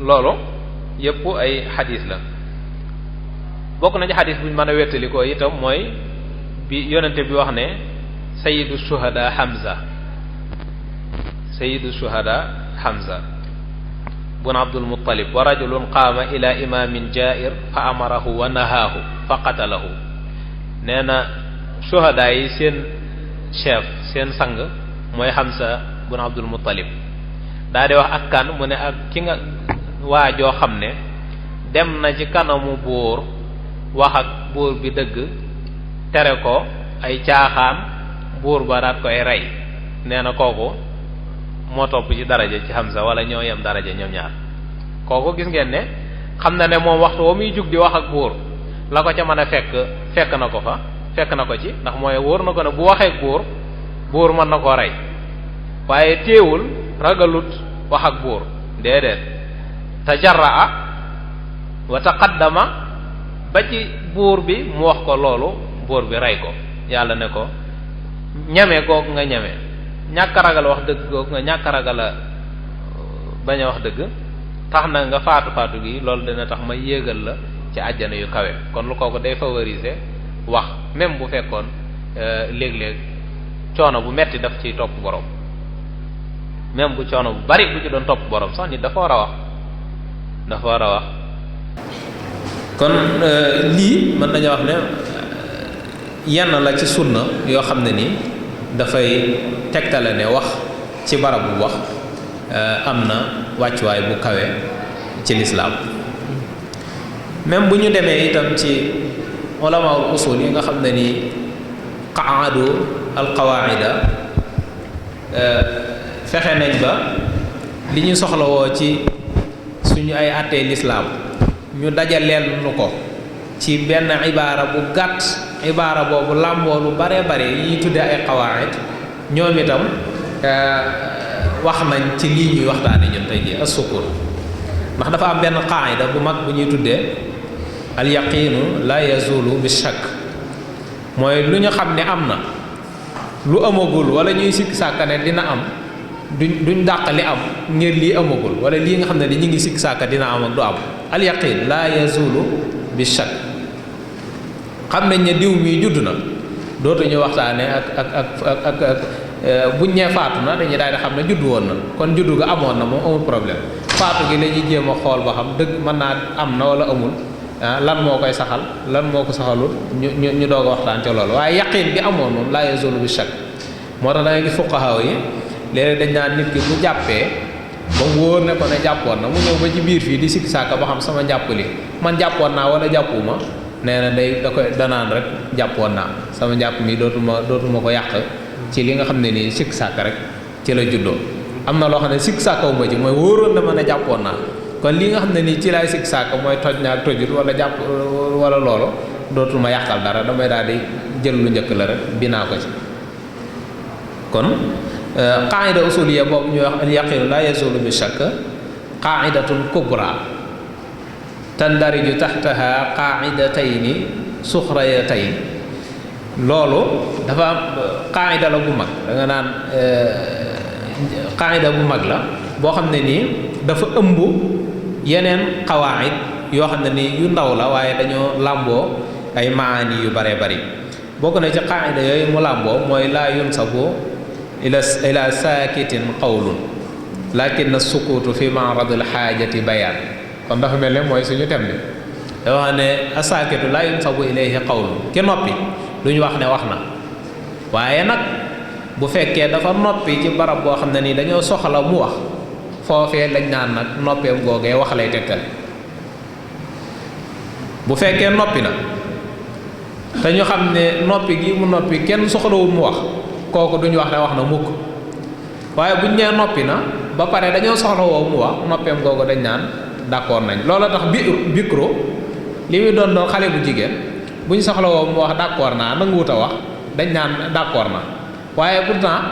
loolu yépp ay xadis la. bokk na ci xadis bu ñu mën a wettali ko itam mooy bi yonente bi wax ne sayyidu shuhada Hamza bun Abdul Muttalib wa rajulun qaama ila imamin jaa'ir fa amarahu wa nahaahu fa qatalahu. nee na shuhada yi seen chef seen sang mooy Hamza bun Abdul Muttalib. daa di wax ak kan mu ne ak ki nga waa joo xam ne dem na ci kanamu buur wax ak buur bi dëgg tere ko ay caaxaan, buur ba daat koy rey. nee na kooku moo topp ci daraja ci Hamza wala ñoo yem daraja ñoom ñaar. kooku gis ngeen ne xam na ne moom waxtu wa muy jug di wax ak buur la ko ca mën a fekk na ko fa, fekk na ko ci, ndax mooy wóor na ko ne bu waxee ak buur mën na koo rey. waaye téewul ragalut wax ak buur, déedéet tajarraa wa taqaddama ba ci buur bi mu wax ko loolu, buur bi rey ko. yàlla ne ko ñame googu nga ñame, ñàkk a ragal wax dëgg googu nga ñàkk a ragal a bañ a wax dëgg tax na nga faatu gi, loolu dina tax ma yéegal la ci àjjana yu kawe kon lu kooku day favoriser wax même bu fekkoon léeg-léeg coono bu metti daf ciy topp borom même bu coono bu bari bu ci doon topp borom sax nit dafa war a wax kon lii mën nañu wax ne yenn la ci sunna yoo xam ne ni dafay tegtale ne wax ci barab bu wax am na wàccuwaay bu kawe ci lislaam même bu ñu demee itam ci ulamaul usul yi nga xam ne ni qaadu al qawaida fexe nañ ba li ñu soxlawoo ci suñu ay àttee lislaam ñu dajaleel nu ko ci benn ibaara bu gàtt ibaara boobu làmboo lu bare bare yi tudde ay qawaid ñoom itam wax nañ ci lii ñuy waxtaane ñun tey ji as-sukun ndax dafa am benn qaida bu mag bu ñuy tuddee al yaqinu la yazulu bi shakk mooy lu ñu xam ne am na lu amagul wala ñuy sikk sàkka ne dina am duñ dàq li am ngir lii amagul wala lii nga xam ne ñu ngi sikk sàkka dina am ak du am al yaqin la yazulu bi shakk xam nañ ne diw mii judd na dootuñu waxtaane ak buñ ñee faatu na dañuy daal di xam ne judd woon na kon juddu ga amoon na moom amul problème faatu gi la ñuy jéem a xool ba xam dëgg mën naa am na wala amul lan moo koy saxal lan moo ko saxalul ñu doog a waxtaan ca loolu waaye yaqin bi amoon moom laa yazulu bi shakk moo tax da ngay gis fuqaha yi léeg dañ naan nit ki bu jàppee ba mu wóor ne ko ne jàppoon na mu ñëw ba ci biir fii di sikki sàkka ba xam sama jàpp li man jàppoon naa wala jàppuma nee na danaan rek jàppoon naa sama jàpp mi dootuma ko yàq ci li nga xam ne nii sikk sàkk rek ci la juddoo am na loo xam ne sikk sàkkawu ma ci mooy wóoroon na ma ne jàppoon naa kon li nga xam ne nii ci laay sikk sàkk mooy toj naa tojut wala jàpp wala loolu dootuma yàqal dara damay daal di jël lu njëkk la rek binaa ko ci kon qaida usuliya boobu ñuy wax al yaqinu la yazulu bi shakk qaidatun kubra tandariju taxtaha qaidatayni suxrayatayn loolu dafa am qaida la bu mag da nga naan qaida bu mag la boo xam ne nii dafa ëmb yeneen qawaid yoo xam ne nii yu ndaw la waaye dañoo làmboo ay maani yu bare bari bokk na ci qaida yooyu mu làmboo mooy laa yunsabu ila saakitin qawlun lakin as-sukutu fi ma'radil xaajati bayaan kon dafa mel ne mooy suñu tem bi da wax ne asaakitu laa yunsabu ilayhi qawlun ki noppi duñu wax ne wax na waaye nag bu fekkee dafa noppi ci barab boo xam ne nii dañoo soxla mu wax foofee lañ naan nag noppeem googee wax lay tegtal bu fekkee noppi na te ñu xam ne noppi gi mu noppi kenn soxlawul mu wax kooku duñu wax ne wax na mukk waaye buñ nee noppi na ba pare dañoo soxla woo mu wax noppeem googu dañ naan d'accord nañ loola tax bikro li muy doon xale bu jigéen bu ñu soxla woo mu wax d'accord naa nanguwut a wax dañ naan d'accord na waaye pourtant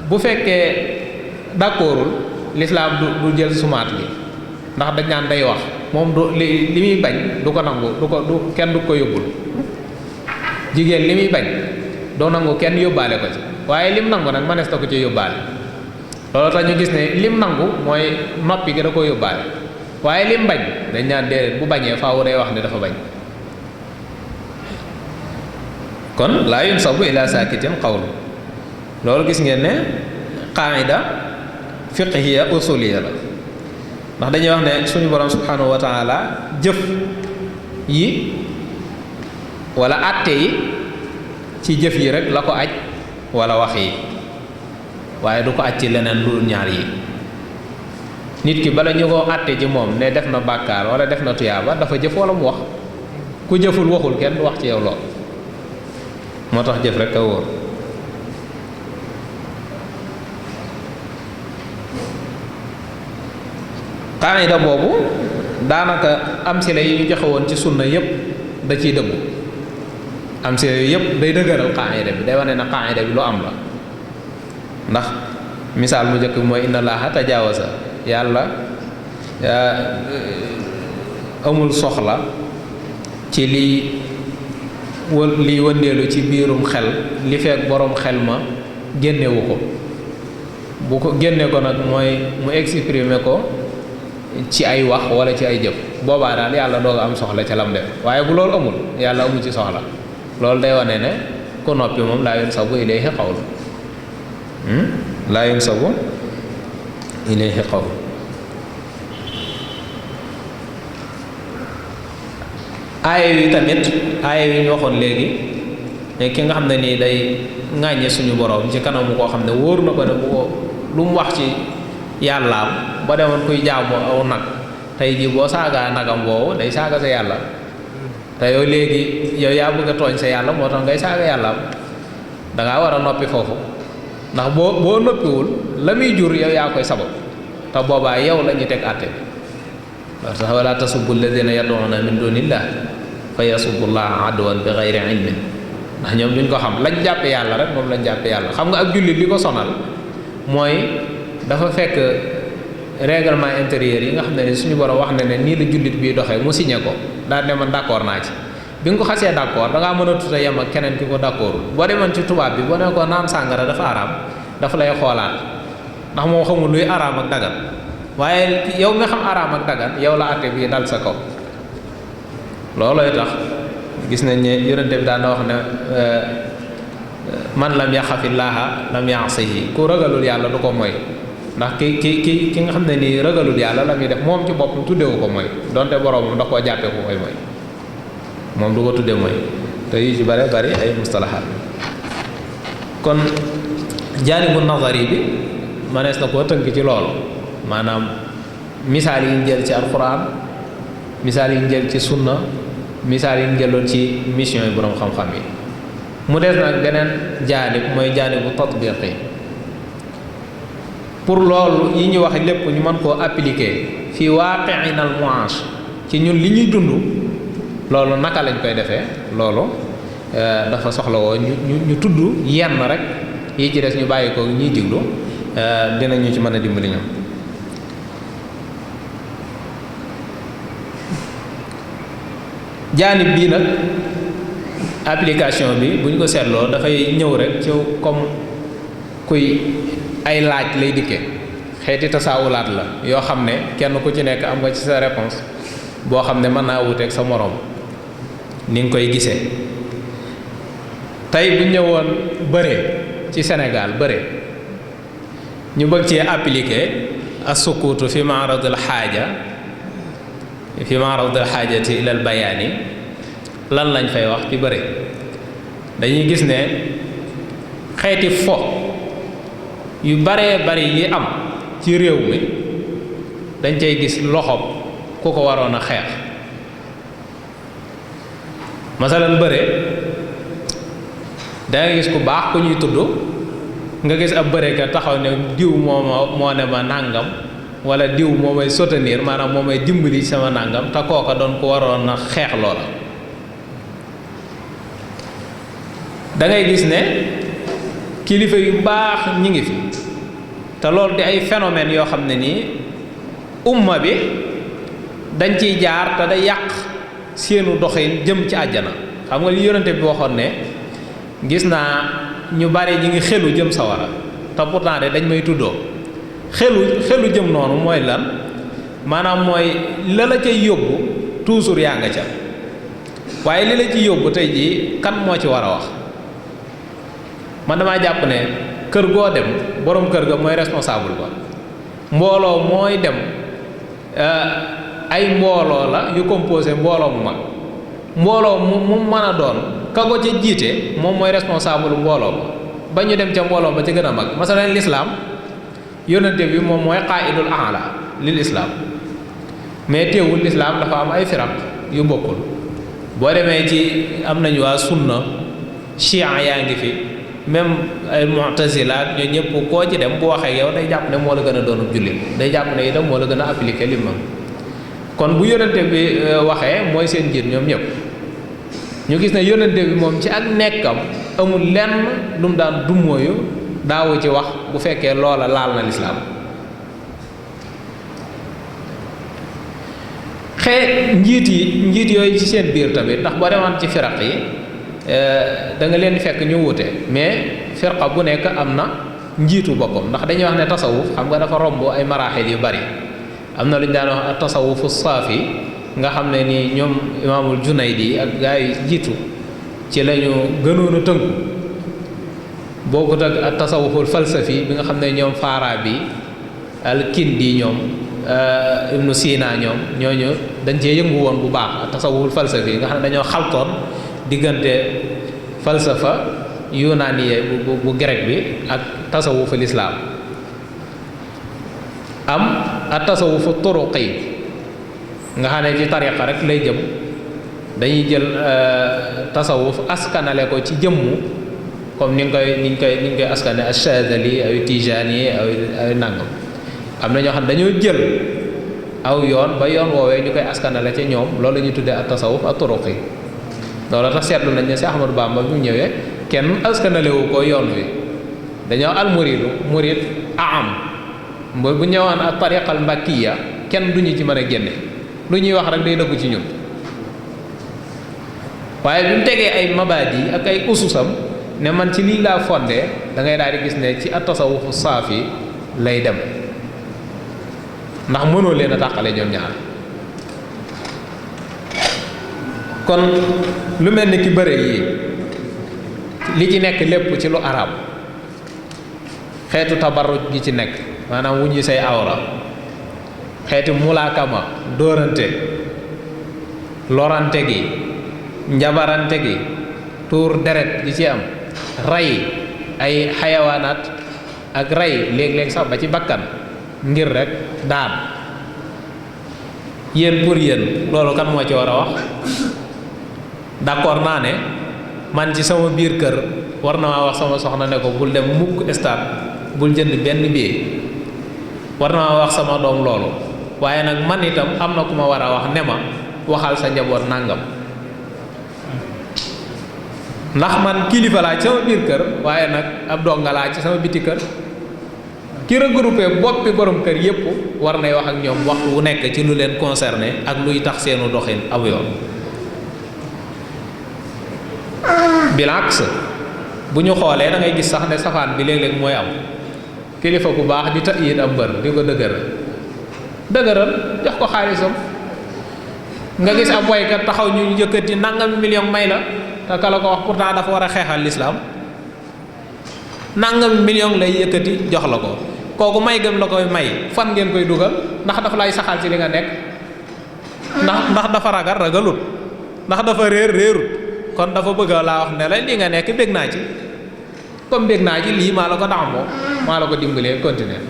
bu fekkee d'accordul l'islam du jël sumaat gi ndax dañ naan day wax moom du li muy bañ du ko nangu du kenn du ko yóbbul jigéen li muy bañ doo nangu kenn yóbbaale ko ci waaye lim nangu nag mënees na ko ci yóbbaale loolu tax ñu gis ne lim nangu mooy noppi gi da ko yóbbaale waaye lim bañ dañ naan déedéet bu bañee faaw day wax ne dafa bañ kon laa yunsabu ila saakitin qawlu loolu gis ngeen ne qaida fiqhiya usuliya la ndax dañuy wax ne suñu borom subhanahu wa taala jëf yi wala àtte yi ci jëf yi rek la ko aj wala wax yi waaye du ko aj ci leneen lu ñaar yi nit ki bala ñu ko àtte ji moom ne def na bàkkaar wala def na tuyaaba dafa jëf wala mu wax ku jëful waxul kenn du wax ci yow lool moo tax jëf rek a wóor qaida boobu daanaka am si la yi ñu joxe woon ci sunna yépp da ciy dëggu am si yooyu yëpp day dëgëral qaida bi day wane na qaida bi lu am la ndax misaal mu njëkk mooy inna allaha tajaawaza yàlla amul soxla ci liy wëndeelu ci biirum xel li fekk boroom xel ma génnewu ko bu ko génne ko nag mooy mu exprimer ko ci ay wax wala ci ay jëf boobaa daal yàlla doog a am soxla ca lam def waaye bu loolu amul yàlla amul ci soxla loolu day wane ne ku noppi moom laa yunsabu ilayhi qawl laa yunsabu ilayhi qawl aaya yi tamit aaya yi ñu waxoon léegi ki nga xam ne nii day ŋàññe suñu borom ci kanamu koo xam ne wóor na ko ne bu ko lu mu wax ci yàllaam ba demoon kuy jaamu aw nag tey jii boo saagaa nagam boobu day saaga sa yàlla te yow léegi yow yaa bëgg a tooñ sa yàlla moo tax ngay saaga yàllaam dangaa war a noppi foofu ndax boo noppiwul la muy jur yow yaa koy sabab te boobaa yow la ñuy teg àtte bi parce que wala tasubbu alladina yad'una min dunillah fa yasubbu llaha adwan bi ghayri ilmin ndax ñoom duñ ko xam lañ jàppe yàlla rek moom lañ jàppe yàlla xam nga ab jullit li ko sonal mooy dafa fekk règlement intérieur yi nga xam ne suñu borom wax na ne nii la jullit bii doxee mu signé ko daal ne man d'accord naa ci bi nga ko xasee d'accord dangaa mën a tuta yem ak keneen ki ko d'accordul boo demoon ci tubaab bi boo ne ko naan sàngara dafa araam dafa lay xoolaat ndax moo xamul luy araam ak dagan waaye yow nga xam araam ak dagan yow la àtte bii dal sa kaw loolooy tax gis nañ ne yonente bi daan na wax ne man lam yaxafillaaha lam ya'sihi ku ragalul yàlla du ko mooy ndax ki nga xam ne nii ragalul yàlla la muy def moom ci boppam tuddewu ko mooy donte boroomam da koo jàppee ku koy mooy moom du ko tudde mooy te yu ci bare bari ay mustalahaat kon jaanibu nazari bi manees na koo tënk ci loolu maanaam misaal yi ñu jël ci alquran misaal yi ñu jël ci sunna misaal yi ñu jëloon ci mission yi boroom xam-xam yi mu des nag beneen jaanib mooy jaanibu tatbiqi pour loolu yi ñu wax lépp ñu mën koo appliquer fii waaqi'ina al mu'ash ci ñun li ñuy dund loolu naka lañ koy defee loolu dafa soxla woo ñu tudd yenn rek yi ci des ñu bàyyi ko ñuy diglu dinañu ci mën a dimbali ñoom jaanib bii nag application bi bu ñu ko seetloo dafay ñëw rek ci comme kuy ay laaj lay dikke xeeti tasaawulaat la yoo xam ne kenn ku ci nekk am nga ci sa réponse boo xam ne mën naa wuteeg sa moroom ni nga koy gisee tey bu ñëwoon bëre ci Sénégal bëre ñu bëgg ci appliquer as-sukuutu fi ma'radil xaaja fi ma'radil xaajati ilal bayaani lan lañ fay wax ci bëre dañuy gis ne xeeti fo yu baree bari yi am ci réew mi dañ cay gis loxoom ku ko waroon a xeex masalan bëre danga gis ku baax ku ñuy tudd nga gis ab bërekat taxaw ne diw moo ne ma nàngam wala diw moo may soutenir maanaam moo may dimbali sama nàngam te kooka doon ku waroon a xeex loola dangay gis ne kilifa yu baax ñi ngi fi te loolu di ay phénomènes yoo xam ne nii umma bi dañ ciy jaar te day yàq seenu doxin jëm ci àjjana xam nga li yonente bi waxoon ne gis naa ñu bari ñi ngi xelu jëm sawara te pourtant de dañ may tuddoo xelu jëm noonu mooy lan maanaam mooy la la cay yóbbu toujours yaa nga ca waaye li la ci yóbbu tey jii kan moo ci war a wax man damaa jàpp ne kër goo dem borom kër ga mooy responsable ba mbooloo mooy dem ay mbooloo la yu composé mbooloo mu mag mbooloo mu mën a doon ka ko ca jiite moom mooy responsable mbooloo ba ñu dem ca mbooloo ba ca gën a mag masalan lislaam yónnante bi moom mooy qaa'idul a'la lil islaam mais teewul lislaam dafa am ay firaq yu bokkul boo demee ci am nañu waa sunna chia yaa ngi fi même ay mu'tazilaat ñoo ñëpp koo ci dem bu waxee yow day jàpp ne moo la gën a doonub jullit day jàpp ne itam moo la gën a appliquer li mam kon bu yónnante bi waxee mooy seen njiit ñoom ñëpp ñu gis ne yónnante bi moom ci ak nekkam amul lenn lu mu daan dummóoyu daawu ci wax bu fekkee loola laal na lislaam njiit yooyu ci seen biir tamit ndax boo demaan ci firaq yi da nga leen di fekk ñu wute mais firqa bu nekk am na njiitu boppam ndax dañuy wax ne tasawuf xam nga dafa romb ay maraaxil yu bari am na lu ñu daan wax ak tasawufu saafi nga xam ne ni ñoom imaamul Junaydi ak gaa yi jiitu ci lañu gënoon a tënku bokkut ak tasawuful falsafi bi nga xam ne ñoom Farabi al-Kindi ñoom Ibnu Sina ñoom ñooñu dañ cee yëngu woon bu baax tasawuful falsafi nga xam ne dañoo xaltoon diggante falsafa yunaaniye bu grec bi ak tasawuful islaam am ak tasawufu turuqi nga xam ne ci tariqa rek lay jëm dañuy jël tasawuf askanale ko ci jëmmu comme ni ñu koy askane Ash-Shadhili ay Tijani ay nangam am na ñoo xam ne dañoo jël aw yoon ba yoon woowee ñu koy askanale ci ñoom loolu la ñuy tuddee ak tasawuf ak turuqi loolu tax seetlu nañ ne si Ahmadou Bamba bu ñëwee kenn askanalewu ko yoon wi dañoo al murid am bu ñëwaan ak tariqal mbakkiya kenn duñu ci mën a génne lu ñuy wax rek day dëggu ci ñun waaye bi mu tegee ay mabadi ak ay ususam ne man ci lii laa fondé da ngay daal di gis ne ci at-tasawufu saafi lay dem ndax mënoo leen a tàqale ñoom ñaar kon lu mel ni ki bëre yi li ci nekk lépp ci lu arab xeetu tabarruj gi ci nekk maanaam wu ñu say awra xeetu mulaakama dóorante lorante gi njabarante gi tuur deret gi ci am rey ay xayawaanaat ak rey léeg-léeg sax ba ci bakkan ngir rek daan yéen pour yéen loolu kan moo ci war a wax d'accord naa ne man ci sama biir kër war na maa wax sama soxna ne ko bul dem mukk stade bul jënd benn billet war na maa wax sama doom loolu waaye nag man itam am na ku ma war a wax ne ma waxal sa njaboot nangam ndax man kilifa laa ci sama biir kër waaye nag ab donga laa ci sama biti kër ki regroupé boppi borom kër yépp war nay wax ak ñoom waxtu wu nekk ci lu leen concerné ak luy tax seenu doxin aw yoon bilaks bu ñu xoolee da ngay gis sax ne safaan bi léeg-léeg mooy am kilifa ku baax di ta yit am mbër di ko dëgëral jox ko xaalisam nga gis ab boykat taxaw ñu yëkkati nangam million may la te ka la ko wax pourtant dafa war a xeexal lislaam nangam million lay yëkkati jox la ko kooku may gëm la koy may fan ngeen koy dugal ndax dafa lay saxal ci li nga nekk ndax dafa ragalut ndax dafa réerut kon dafa bëgg laa wax ne la li nga nekk bég naa ci comme bég naa ci lii maa la ko daxamoo maa la ko dimbalee continuer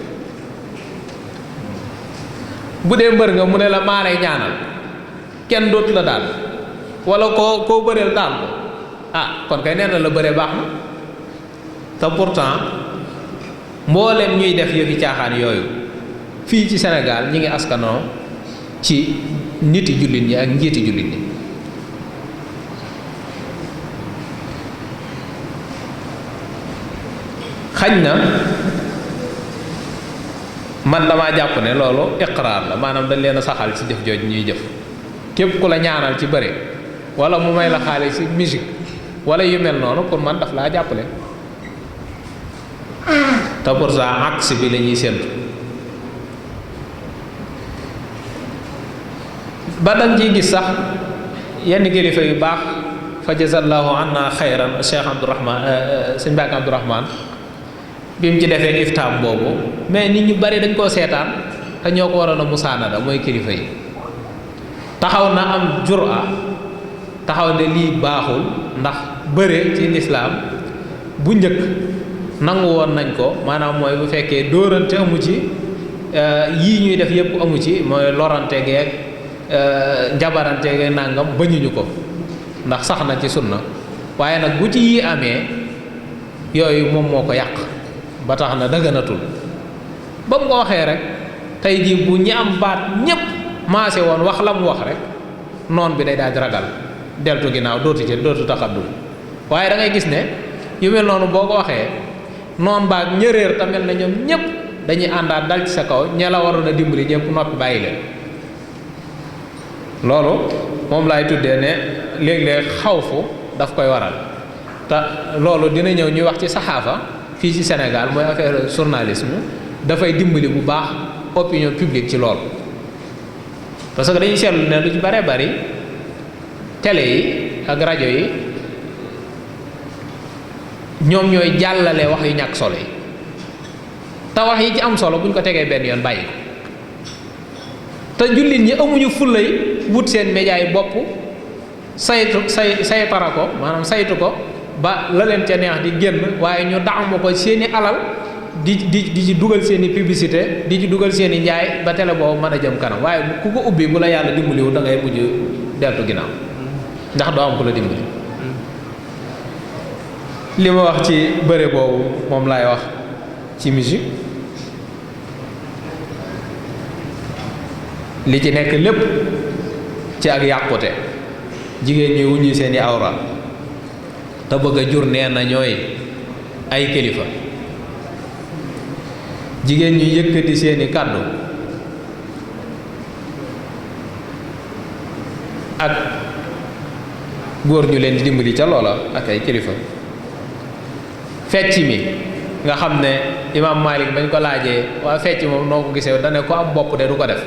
bu dee mbër nga mu ne la maa lay ñaanal kenn dootu la daal wala koo bëreel daal ko kon kay nee na la bëree baax na te pourtant mboolem ñuy def yëfi caaxaan yooyu fii ci Sénégal ñi ngi askanoo ci niti jullit ñi ak njiiti jullit ñi xañ na man damaa jàpp ne loolu iqraar la maanaam dañ leen a saxal ci jëf jooj ñuy jëf képp ku la ñaanal ci bëre wala mu may la xaalis ci musique wala yu mel noonu pour man daf laa jàppale te pour ça axe bi la ñuy séntu ba dañ ciy gis sax yenn kilifa yu baax fa jazallahu anna xayran Cheikh Abdourahman sëñ Mbàkke Abdourahman bi mu ci defee iftaam boobu mais nit ñu bari dañ koo seetaan te ñoo ko waroon a musaanada mooy kilifa yi taxaw na am jura taxaw ne lii baaxul ndax bëre ci lislaam bu njëkk nangu woon nañ ko maanaam mooy bu fekkee dóorante amu ci yii ñuy def yépp amu ci mooy lorante geeg njabarante geeg nangam bañuñu ko ndax sax na ci sunna waaye nag bu ci yii amee yooyu moom moo ko yàq ba tax na dëgganatul ba mu ko waxee rek tey jii bu ñi am baat ñépp maase woon wax la mu wax rek noon bi day daal di ragal deltu ginnaaw dootu taxaddum waaye da ngay gis ne yu mel noonu boo ko waxee noon baag ñëréer tamit na ñoom ñépp dañuy àndaat dal ci sa kaw ña la waroon a dimbali ñépp noppi bàyyi leen loolu moom laay tuddee ne léeg-léeg xawfu daf koy waral te loolu dina ñëw ñuy wax ci saxaafa fii ci Sénégal mooy affaire journalisme dafay dimbali bu baax opinion publique ci lool parce que dañuy seetlu ne lu ci bare bari télé yi ak rajo yi ñoom ñooy jàllale wax yu ñàkk solo yi te wax yi ci am solo bu ñu ko tegee benn yoon bàyyi ko te jullit ñi amuñu fullay wut seen média yi bopp saytara ko maanaam saytu ko ba la leen ca neex di génn waaye ñu daxamu ko seeni alal di ci dugal seeni publicité di ci dugal seeni njaay ba télé boobu mën a jëm kanam waaye ku ko ubbi bu la yàlla dimbaliwu da ngay mujj deltu ginnaaw ndax doo am ku la dimbali. li ma wax ci bëre boobu moom laay wax ci musique li ci nekk lépp ci ak yàqute jigéen ñi wuññi seeni awra te bëgg a jur nee na ñooy ay kilifa jigéen ñi yëkkati seeni kàddu ak góor ñu leen di dimbali ca loola ak ay kilifa fecc mi nga xam ne imaam Malik bañ ko laajee waa fecc moom noo ko gisee dane ko am bopp de du ko def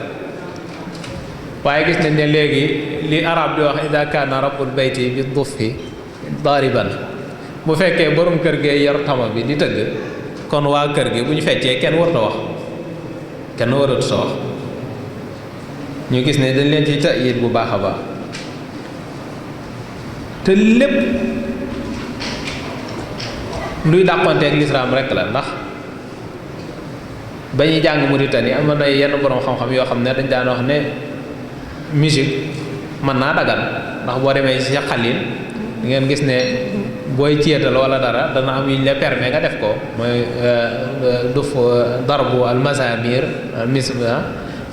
waaye gis nañ ne léegi li arab di wax ida kaana rabbul bayti bi dufi dariban bu fekkee borom kër gee yor tama bi di tëgg kon waa kër gi bu ñu feccee kenn warut a wax kenn warut a wax ñu gis ne dañ leen ci ta'yid bu baax a baax te lépp luy dàqonteeg lislaam rek la ndax ba ñuy jàng Mauritanie am na yenn borom xam-xam yoo xam ne dañ daan wax ne musique mën naa dagal ndax boo demee ci xalil di ngeen gis ne booy céetal wala dara dana am yuñ la permet nga def ko mooy duf darbu al mazamir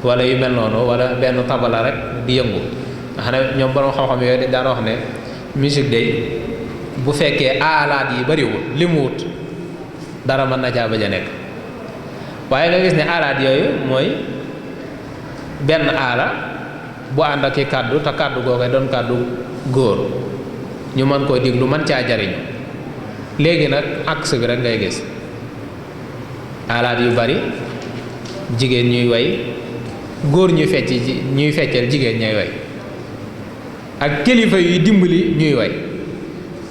wala yu mel noonu wala benn tabala rek di yëngu nga xam ne ñoom borom xam-xam yooyu dañ daan wax ne musique day bu fekkee aalaat yi bariwul li mu wut dara mën na caa bañ a nekk waaye nga gis ne aalaat yooyu mooy benn aala bu ànd ak i kàddu te kàddu googay doon kàddu góor ñu mën koo diglu mën caa jariñu léegi nag axe bi rek ngay gis aalaat yu bari jigéen ñuy way góor ñuy feccal jigéen ñuy way ak kilifa yuy dimbali ñuy way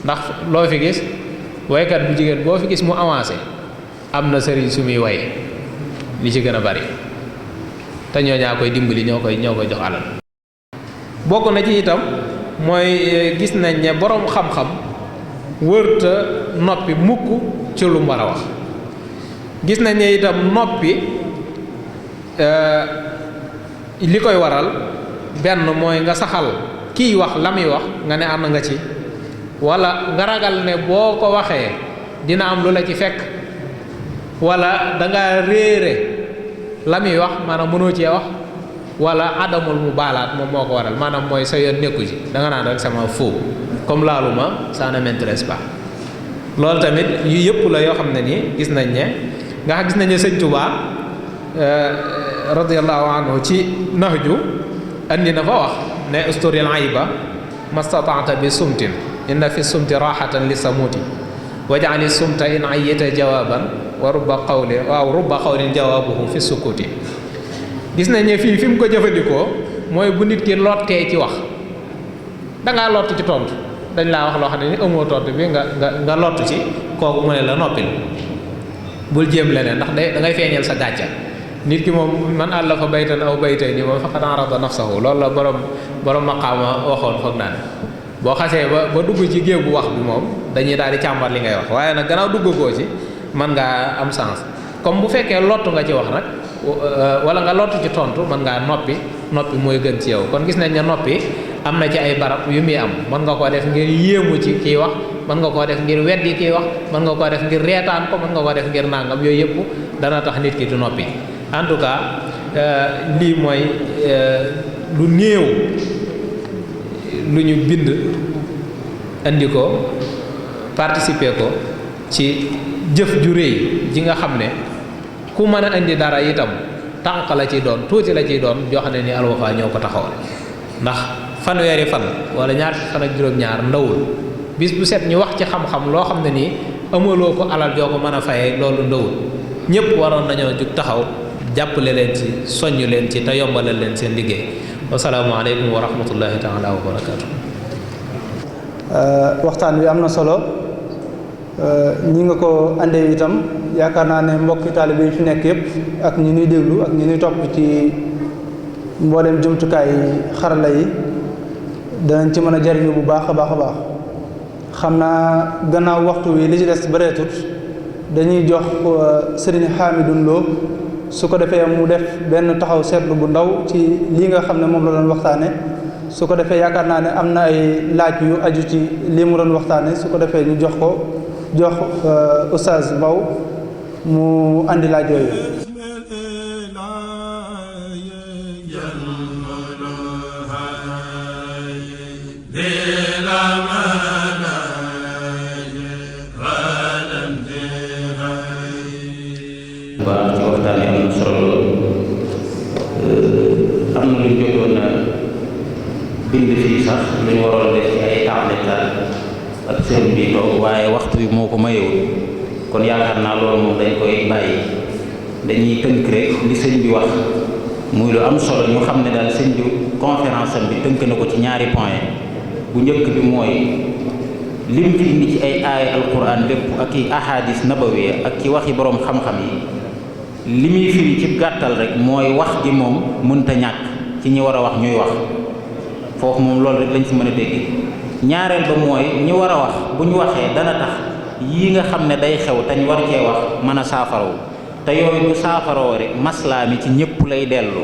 ndax loo fi gis waykat bu jigéen boo fi gis mu avancé am na sëriñ su muy way li ci gën a bari te ñoo ñaa koy dimbali ñoo koy jox alal bokk na ci itam mooy gis nañ ne boroom xam-xam wërta noppi mukk ci lu mu war a wax gis nañ ne itam noppi li koy waral benn mooy nga saxal kiy wax la muy wax nga ne ànd nga ci wala nga ragal ne boo ko waxee dina am lu la ci fekk wala danga réere la muy wax maanaam mënoo cee wax wala adamul mu baalaat moom moo ko waral maanaam mooy sa yoon nekku ci danga naan rek sama faux comme laaluma ça ne m'intéresse pas loolu tamit yu yëpp la yoo xam ne nii gis nañ ne nga gis nañ ne sëñ Tuubaa radiyallahu anhu ci nahju andi na fa wax ne usturil ayba mastata'ta bi sumtin inna fi sumti rahatan li samuti waj'ali sumta in ayyita jawaban wa rubba qawlin jawabuhu fi sukuti gis nañ ne fii fi mu ko jëfandikoo mooy bu nit ki lottee ci wax dangaa lott ci tontu dañ laa wax loo xam ne ni amoo tontu bi nga lott ci kooku mu ne la noppil bul jéem leneen ndax da ngay feeñal sa gàcca nit ki moom man àllafa baytan aw baytay ni moom faqad arada nafsahu loolu la borom maqaama waxoon foog naa ne boo xasee ba dugg ci géew bu wax bi moom dañuy daal di càmbar li ngay wax waaye nag gannaaw duggagoo ci mën ngaa am sens comme bu fekkee lottu nga ci wax nag wala nga lottu ci tontu mën ngaa noppi mooy gën ci yow kon gis nañ ne noppi am na ci ay barab yu muy am mën nga koo def ngir yéemu ci kiy wax mën nga koo def ngir weddi kiy wax mën nga koo def ngir reetaan ko mën nga koo def ngir nàngam yooyu yëpp dana tax nit ki du noppi en tout cas lii mooy lu néew lu ñu bind indi ko participer ko ci jëf ju réy ji nga xam ne ku mën a indi dara itam tànk la ciy doon tuuti la ciy doon joo xam ne ni Al Wafa ñëw ko taxawal ndax fanweeri fan wala ñaar fan ak juróom-ñaar ndawul bis bu set ñu wax ci xam-xam loo xam ne nii amaloo ko alal joo ko mën a fayee loolu ndawul ñëpp waroon nañoo jug taxaw jàppale leen ci soññ leen ci te yombalal leen seen liggéey wasalaamu aleykum wa rahmatullahi taala wa barakaatu. waxtaan wi am na solo ñi nga ko andee itam yaakaar naa ne mbokki taalibe yi fi nekk yépp ak ñi ñuy déglu ak ñi ñuy topp ci mboolem jumtukaay xarala yi danañ ci mën a jariñu bu baax a baax a baax. xam naa gannaaw waxtu wi li ci des bareetut dañuy jox Serigne Hamidou Lo su ko defee mu def benn taxaw seetlu bu ndaw ci lii nga xam ne moom la doon waxtaane su ko defee yaakaar naa ne am na ay laaj yu aju ci lii mu doon waxtaane su ko defee ñu jox Oustaz Mbow mu andi laaj yooyu. waaw ci waxtaan yi am na solo am na lu ñu jotoon a bind fii sax lu ñu waroon def ci ay taxletaat ak seen bi toog waaye waxtu bi moo ko mayewul kon yaakaar naa loolu moom dañ koy bàyyi dañuy tënk rek li sëñ bi wax muy lu am solo ñu xam ne daal sëñ bi conférence am bi tënk na ko ci ñaari point bu njëkk bi mooy lim fi indi ci ay aaya alquran lépp ak i ahadis nabawiya ak ci waxi boroom xam-xam yi li muy firi ci gàttal rek mooy wax gi moom mënta ñàkk ci ñi war a wax ñuy wax foofu moom loolu rek lañ ci mën a dégg ñaareel ba mooy ñi war a wax bu ñu waxee dana tax yii nga xam ne day xew te ñu war cee wax mën a saafarawu te yooyu bu saafaroo rek maslaa mi ci ñëpp lay dellu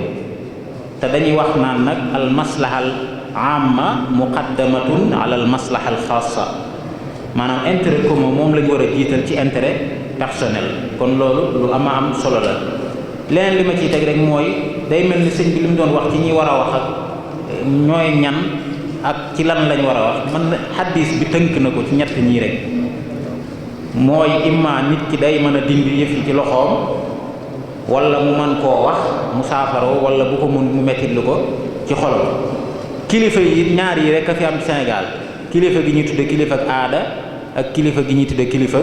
te dañuy wax naan nag al maslahal amma muqaddamatun ala al maslahal xaassa maanaam intérêt commun moom la ñu war a jiital ci intérêt personnel kon loolu lu ama am solo la leneen li ma ciy teg rek mooy day mel ni sëñ bi li mu doon wax ci ñi war a wax ak ñooy ñan ak ci lan lañ war a wax man xaddis bi tënk na ko ci ñett ñii rek mooy imma nit ki day mën a dindi yëf yi ci loxoom wala mu mën koo wax mu saafaroo wala bu ko mun mu mettit lu ko ci xolam kilifa yi ñaar yi rek a fi am Sénégal kilifa gi ñuy tudde kilifa ak aada ak kilifa gi ñuy tudde kilifa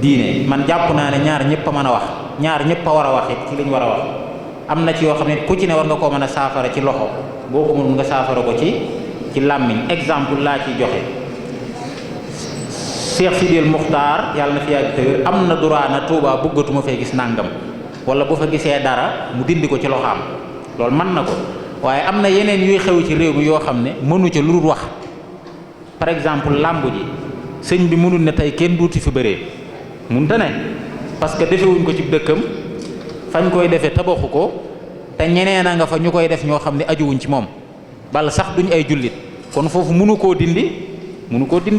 diine man jàpp naa ne ñaar ñëpp a mën a wax ñaar ñëpp a war a wax it ci liñ war a wax am na ci yoo xam ne ku ci ne war nga koo mën a saafara ci loxo boo ko mun nga saafara ko ci làmmiñ exemple laa ciy joxe Cheikh Sidil Muxtaar yàlla na fi yàgg te am na droit na Tuubaa bëggatuma fee gis nàngam wala bu fa gisee dara mu dindi ko ci loxaam loolu mën na ko waaye am na yeneen yuy xew ci réew mi yoo xam ne mënu ca lu dul wax par exemple làmb ji sëñ bi mënul ne tey kenn duuti fi bëree mënta ne parce que defewuñ ko ci dëkkam fañ koy defee tabaxu ko te ñeneen a nga fa ñu koy def ñoo xam ne ajuwuñ ci moom bal sax duñ ay jullit kon foofu mënu koo dindi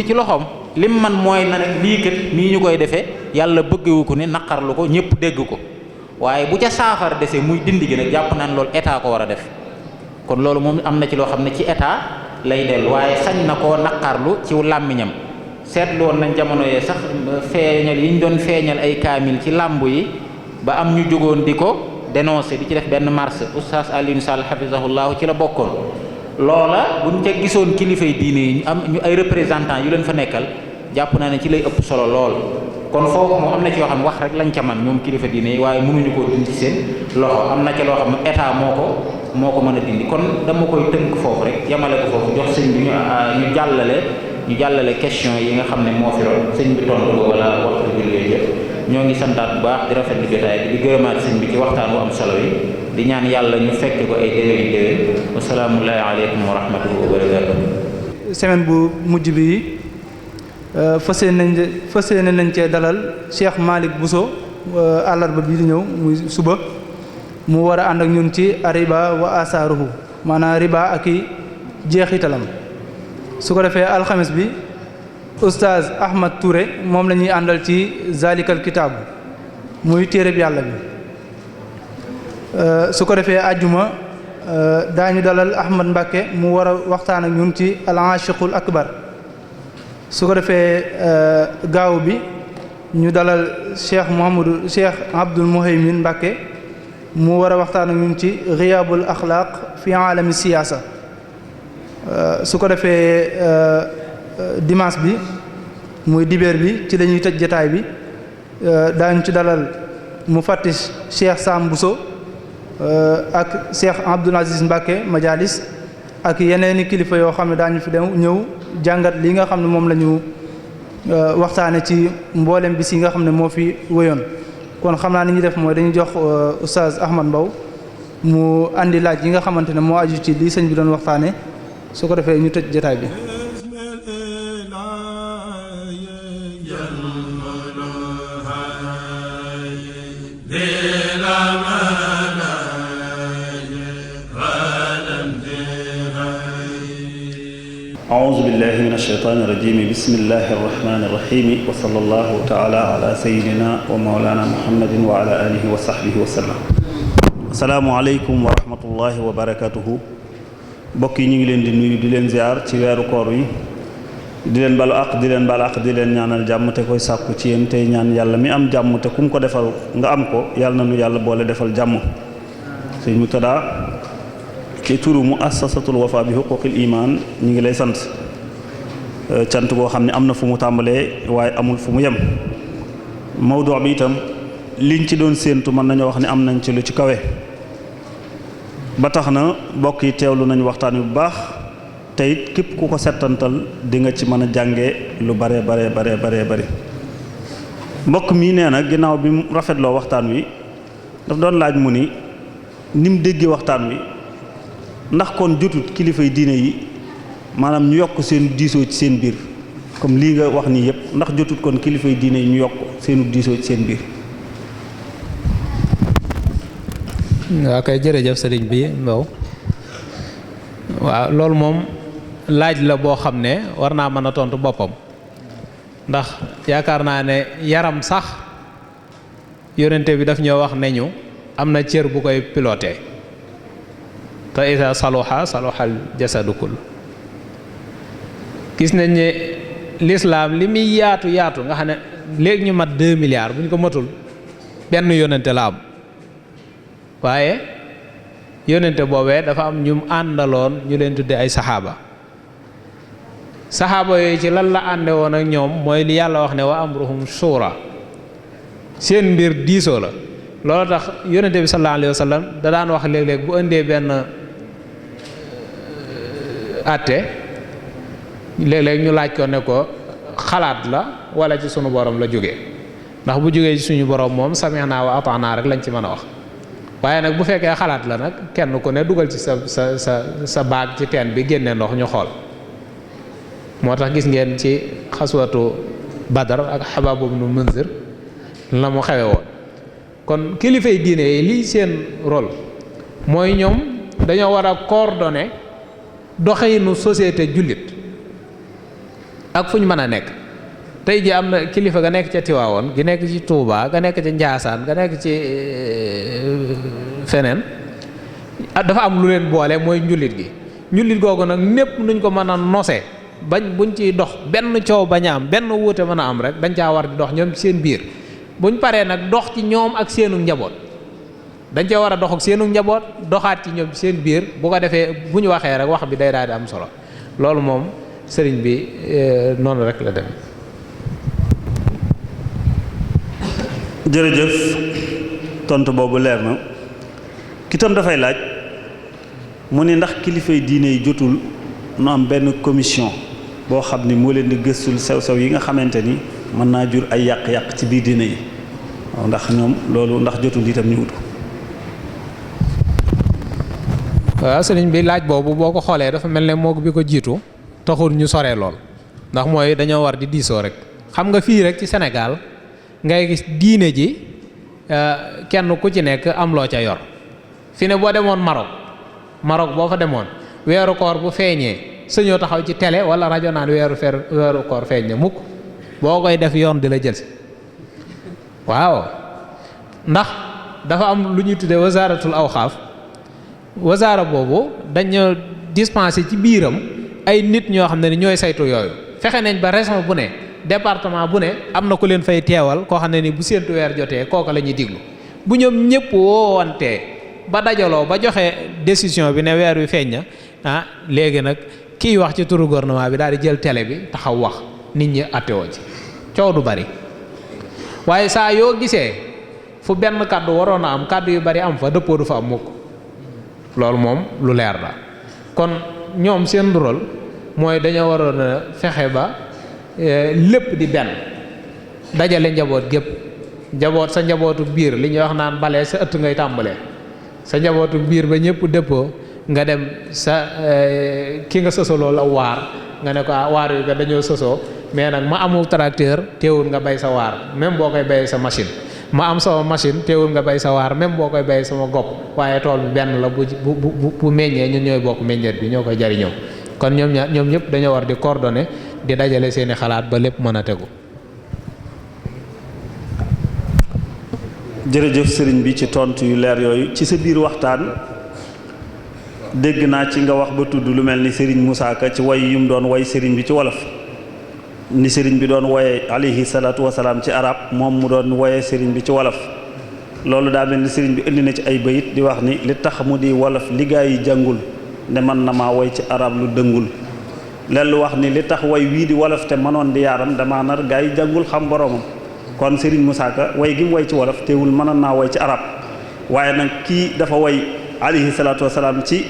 ci loxoom lim man mooy na ne lii kat nii ñu koy defee yàlla bëggewu ko ne naqarlu ko ñëpp dégg ko waaye bu ca saafara desee muy dindi gi nag jàpp naan loolu état ko war a def kon loolu moom am na ci loo xam ne ci état lay dellu waaye sañ na koo naqarlu ci làmmiñam seetlu woon nañ jamono yee sax feeñal yi ñu doon feeñal ay kaamil ci làmb yi ba am ñu jógoon di ko dénoncé di ci def benn marche oustaz Alioune Sall hafizahullahu ci la bokkoon loola buñ ca gisoon kilifay diine yi ñu ay représentants yu leen fa nekkal jàpp naa ne ci lay ëpp solo lool kon foofu moom am na ci yoo xam ne wax rek lañ ca man ñoom kilifa diine yi waaye mënuñu koo dindi ci seen loxo am na ca loo xam ne état moo ko mën a dindi kon dama koy tënk foofu rek yamale ko foofu jox sëñ bi ñu jàllale question yi nga xam ne moo fi roon sëñ bi tontu ko wala waxtu bi lay jëf ñoo ngi santaat bu baax di rafetlu jotaay bi di gërëmaat sëñ bi ci waxtaan wu am solo yi di ñaan yàlla ñu fekk ko ay déwén wasalaamullahi aleykum wa rahmatullahi wa barakatuh semaine bu mujj bi fas yéene nañ cee dalal Cheikh Malick Bousso àllarba bii di ñëw muy suba mu war a ànd ak ñun ci riba wa asaaruhu maanaam riba ak i jeexitalam su ko defee alxames bi oustaz Ahmad Touré moom la ñuy àndal ci zalikal kitaabu muy téereb yàlla bi su ko defee àjjuma daañu dalal Ahmad Mbacke mu war a waxtaan ak ñun ci al-aashiqul akbar su ko defee gaaw bi ñu dalal Cheikh Abdul Muhaymin Mbacke mu war a waxtaan ak ñun ci riyaabul axlaaq fi aalami siyaasa su ko defee dimanche bi muy dibeer bi ci lañuy tëj jotaay bi daañu ci dalal mu fattish Cheikh Sam Bousso ak Cheikh Abdoul Aziz Mbacké Majalis ak yeneeni kilifa yoo xam ne daañu fi dem ñëw jàngat li nga xam ne moom la ñu waxtaane ci mboolem bis yi nga xam ne moo fi wéyoon. kon xam naa ni ñu def mooy dañuy jox Oustaz Ahmad Mbow mu andi laaj yi nga xamante ne moo aju ci li sëñ bi doon waxtaane su ko defee ñu tëj jotaay bi. أعوذ بالله من الشيطان الرجيم بسم الله الرحمن الرحيم وصلى الله تعالى على سيدنا ومولانا محمد وعلى آله وصحبه وسلم. السلام عليكم ورحمة الله وبركاته. mbokk yi ñu ngi leen di nuyu di leen ziar ci weeru koor wi di leen balu àq di leen bal àq di leen ñaanal jàmm te koy sàkku ci yéen tey ñaan yàlla mi am jàmm te kum ko defal nga am ko yàlla na nu yàlla boole defal jàmm. Sëñ Murtada ci turu muassasatul wafa bi huquqil iman ñu ngi lay sant cant goo xam ne am na fu mu tàmbalee waaye amul fu mu yem. mawdu bi itam liñ ci doon séentu mën nañoo wax ne am nañ ci lu ci kawe ba tax na mbokk yi teewlu nañ waxtaan wi bu baax te it képp ku ko settantal di nga ci mën a jànge lu bare bari mbokk mii nee na ginnaaw bi mu rafetloo waxtaan wi daf doon laaj mu ni mu déggee waxtaan wi ndax kon jotut kilifay diine yi maanaam ñu yokk seen diisoo ci seen biir comme lii nga wax nii yépp ndax jotut kon kilifay diine yi ñu yokk seenu diisoo ci seen biir. waaw kay jërëjëf sëriñ bi Mbow waaw loolu moom laaj la boo xam ne war naa mën a tontu boppam ndax yaakaar naa ne yaram sax yonente bi daf ñoo wax ne ñu am na cër bu koy piloté te isa saluha saluhal jasadu kull gis nañ ne l'islam li muy yaatu nga xam ne léegi ñu mat 2 milliards bu ñu ko matul benn yonente la am waaye yonente boobee dafa am ñu àndaloon ñu leen tudde ay saxaaba yooyu ci lan la ànde woon ak ñoom mooy li yàlla wax ne wa amruhum shura seen mbir diisoo la loolu tax yonente bi sallallahu alayhi wa sallam da daan wax léeg-léeg bu indee benn àtte léeg-léeg ñu laaj ko ne ko xalaat la wala ci sunu borom la jógee ndax bu jógee ci suñu borom moom sami'na wa ata'na rek lañ ci mën a wax waaye nag bu fekkee xalaat la nag kenn ku ne dugal ci sa baag ci teen bi génne ndox ñu xool moo tax gis ngeen ci xaswatu Badar ak Habab ibn Munzir la mu xewe woon kon kilifay diine yi lii seen rôle mooy ñoom dañoo war a coordonner doxinu société jullit ak fu ñu mën a nekk tey ji am na kilifa ga nekk ca Tiwaawoon gi nekk ci Touba ga nekk ca Njaasaan ga nekk ci feneen dafa am lu leen boole mooy njullit gi njullit googu nag népp nuñ ko mën a nose buñ ciy dox benn coow bañ a am benn wuute mën a am rek dañ caa war di dox ñoom ci seen biir buñ paree nag dox ci ñoom ak seenu njaboot dañ cee war a dox ak seenu njaboot doxaat ci ñoom ci seen biir bu ko defee bu ñu waxee rek wax bi day daal di am solo loolu moom sëriñ bi noonu rek la dem. jërëjëf tontu boobu leer na kitam dafay laaj mu ne ndax kilifay diine yi jotul nu am benn commission boo xam ni moo leen di gëstul sew-sew yi nga xamante ni mën naa jur ay yàq-yàq ci biir diine yi waaw ndax ñoom loolu ndax jotul itam ñu wut ko. waaw sëriñ bi laaj boobu boo ko xoolee dafa mel ne moog bi ko jiitu taxul ñu soree lool ndax mooy dañoo war di diisoo rek xam nga fii rek ci Sénégal ngay gis diine ji kenn ku ci nekk am loo ca yor fi ne boo demoon Maroc boo fa demoon weeru koor bu feeñee sëñoo taxaw ci télé wala rajo naan weeru koor feeñ na mukk boo koy def yoon di la jël si waaw ndax dafa am lu ñuy tuddee wasaaratul awxaaf wasaara boobu dañu dispensé ci biiram ay nit ñoo xam ne ni ñooy saytu yooyu fexe nañ ba région bu ne département bu ne am na ku leen fay teewal koo xam ne ni bu séentu weer jotee kooka la ñuy diglu bu ñoom ñëpp woowantee ba dajaloo ba joxe décision bi ne weer wi feeñ na léegi nag kiy wax ci turu gouvernement bi daal di jël télé bi taxaw wax nit ñi attewoo ci coow du bari waaye saa yoo gisee fu benn kàddu waroon a am kàddu yu bari am fa dëppoo du fa am mukk loolu moom lu leer la kon ñoom seen rôle mooy dañoo waroon a fexe ba lépp di benn dajale njaboot gépp njaboot sa njabootu biir li ñuy wax naan bale sa ëtt ngay tàmbalee sa njabootu biir ba ñëpp dëppoo nga dem sa ki nga sosoloo la waar nga ne ko waar yu nga dañoo sosoo mais nag ma amul tracteur teewul nga bay sa waar même boo koy bayee sa machine ma am sama machine teewul nga bay sa waar même boo koy bayee sama gopp waaye tool bi benn la bu meññee ñun ñooy bokk meññeet bi ñoo koy jariñoo kon ñoom ñëpp dañoo war di coordonner di dajale seeni xalaat ba lépp mën a tegu. jërëjëf sëriñ bi ci tontu yu leer yooyu ci sa biir waxtaan dégg naa ci nga wax ba tudd lu mel ni sëriñ Moussa Ka ci way yum doon way sëriñ bi ci wolof ni sëriñ bi doon woye alayhi salaatu wasalaam ci arab moom mu doon woye sëriñ bi ci wolof loolu daa mel ni sëriñ bi indi na ci ay bayit di wax ni li tax mu di wolof li gaa yi jàngul ne man na maa woy ci arab lu dëngul lellu wax ni li tax way wii di wolof te mënoon di yaaram damaa nar gaa yi jàngul xam boromam kon sëriñ Moussa Ka way gi mu way ci wolof teewul mënoon naa woy ci arab waaye nag kii dafa woy alayhi salaatu wasalaam ci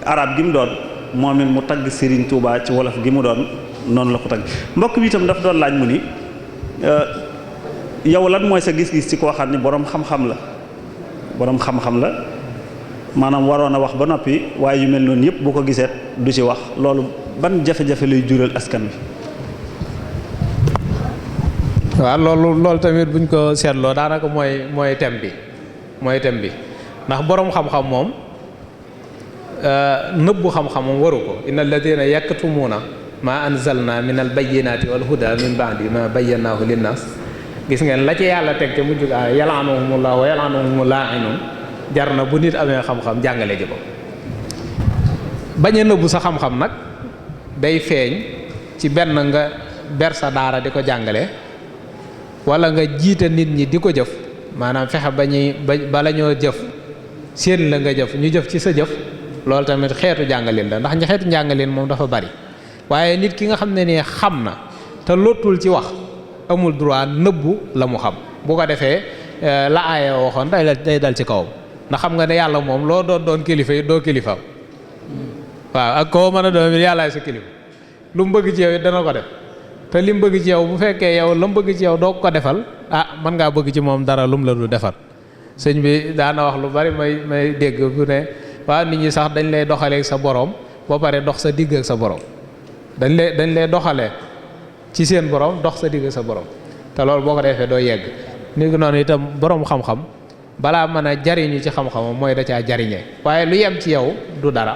arab gi mu doon moom it mu tagg sëriñ Touba ci wolof gi mu doon noonu la ko tagg mbokk bi itam daf doon laaj mu ni yow lan mooy sa gis-gis ci koo xam ni boroom xam-xam la maanaam waroon a wax ba noppi waaye yu mel noonu yëpp bu ko gisee du ci wax loolu ban jafe-jafe lay jural askan wi. waaw loolu tamit buñ ko seetloo daanaka mooy thème bi ndax boroom xam-xam moom nëbbu xam-xamam waru ko inna alladina yaktumuuna ma anzalna min al bayyinati wal huda min ba'di ma bayyanahu linnas gis ngeen la ci yàlla teg te mujj ga yal'anuhumullahu wa yal'anuhumul la'inun jar na bu nit amee xam-xam jàngale ji ko bañ a nëbbu sa xam-xam nag day feeñ ci benn nga ber sa daara di ko jàngale wala nga jiite nit ñi di ko jëf maanaam fexe bala ñoo jëf seen la nga jëf ñu jëf ci sa jëf loolu tamit xeetu jàngalin la ndax ñi xeetu jàngalin moom dafa bari waaye nit ki nga xam ne nii xam na te lottul ci wax amul droit nëbbu la mu xam bu ko defee la aaya waxoon day dal ci kawam ndax xam nga ne yàlla moom loo doon kilifa yi doo kilifaam waaw ak koo mën a doon yàllaay sa kilifa lu mu bëgg ci yow dana ko def te li mu bëgg ci yow bu fekkee yow la mu bëgg ci yow doo ko defal mën ngaa bëgg ci moom dara lu mu la du defal sëñ bi daana wax lu bari may dégg bu ne waaw nit ñi sax dañ lay doxaleeg sa borom boo pare dox sa digg ak sa borom dañ lay doxalee ci seen borom dox sa digg ak sa borom te loolu boo ko defee doo yegg ni ngi noonu itam borom xam-xam balaa mën a jariñu ci xam-xamam mooy da caa jariñee waaye lu yem ci yow du dara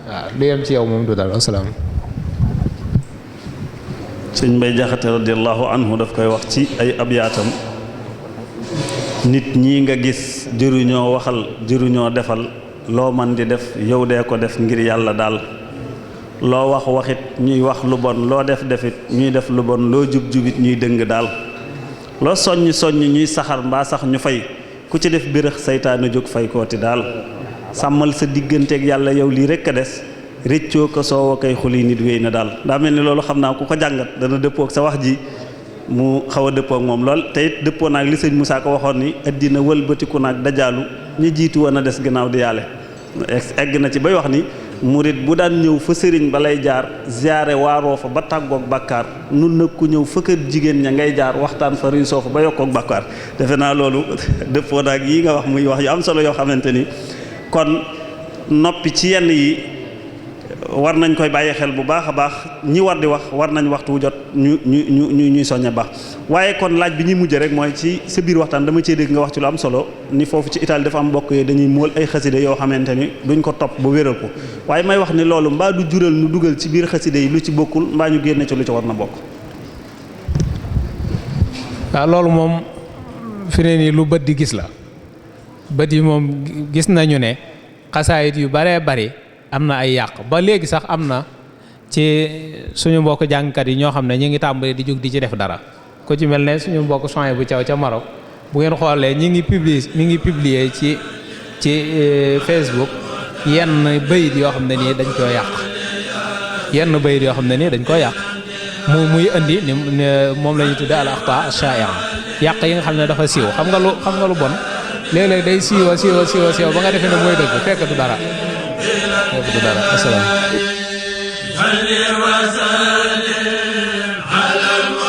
waaw lu yem ci yow moom du dara asalaam. sëñ Mbay Jaxate radiallahu anhu daf koy wax ci ay abyaatam nit ñi nga gis jëruñoo waxal jëruñoo defal loo man di def yow dee ko def ngir yàlla daal loo wax waxit ñuy wax lu bon loo def defit ñuy def lu bon loo jub-jubit ñuy dëng daal loo soññ ñuy saxar mbaa sax ñu fay ku ci def bérëx saytaane jóg fay kooti daal sàmmal sa digganteeg yàlla yow lii rekk a des réccoo ko soowa koy xuli nit wéy na daal daa mel ni loolu xam naa ku ko jàngat dana dëppook sa wax ji mu xaw a dëppook moom lool te it dëppoo naag li sëñ Moussa Ka waxoon ni addina wëlbatiku naag dajaalu ñi jiitu woon a des gannaaw di yàlle egg na ci bay wax ni murit bu daan ñëw fa sëriñ ba lay jaar ziyaare waaroo fa ba tàggoog bàkkaar nun nag ku ñëw fa kër jigéen ña ngay jaar waxtaan fa riisoo fa ba yokkoog bàkkaar defe naa loolu dëppoo naag yi nga wax muy wax yu am solo yoo xamante ni kon noppi ci yenn yi war nañ koy bàyyi xel bu baax a baax ñi war di wax war nañ waxtu wu jot ñuy soññe baax waaye kon laaj bi ñuy mujj rek mooy ci sa biir waxtaan dama cee dégg nga wax ci lu am solo ni foofu ci Italie dafa am mbokk yi dañuy móol ay xaside yoo xamante ni duñ ko topp ba wéral ko waaye may wax ni loolu mbaa du jural nu dugal ci biir xaside yi lu ci bokkul mbaa ñu génne ci lu ci war na bokk. waaw loolu moom fi ne nii lu bët di gis la bët yi moom gis nañu ne xasaayit yu baree bari am na ay yàq ba léegi sax am na ci suñu mbokk jàngkat yi ñoo xam ne ñu ngi tàmbali di jóg di ci def dara ku ci mel ne suñu mbokk soin bu caw ca Maroc bu ngeen xoolee ñi ngi publier ci Facebook yenn bayit yoo xam ne nii dañ koo yàq muy indi ni moom la ñuy tudde al axta shaa'i'a yàq yi nga xam ne dafa siiw xam nga lu bon léeg-léeg day siiwa ba nga defee ne mooy dëgg fekk du dara asalaam على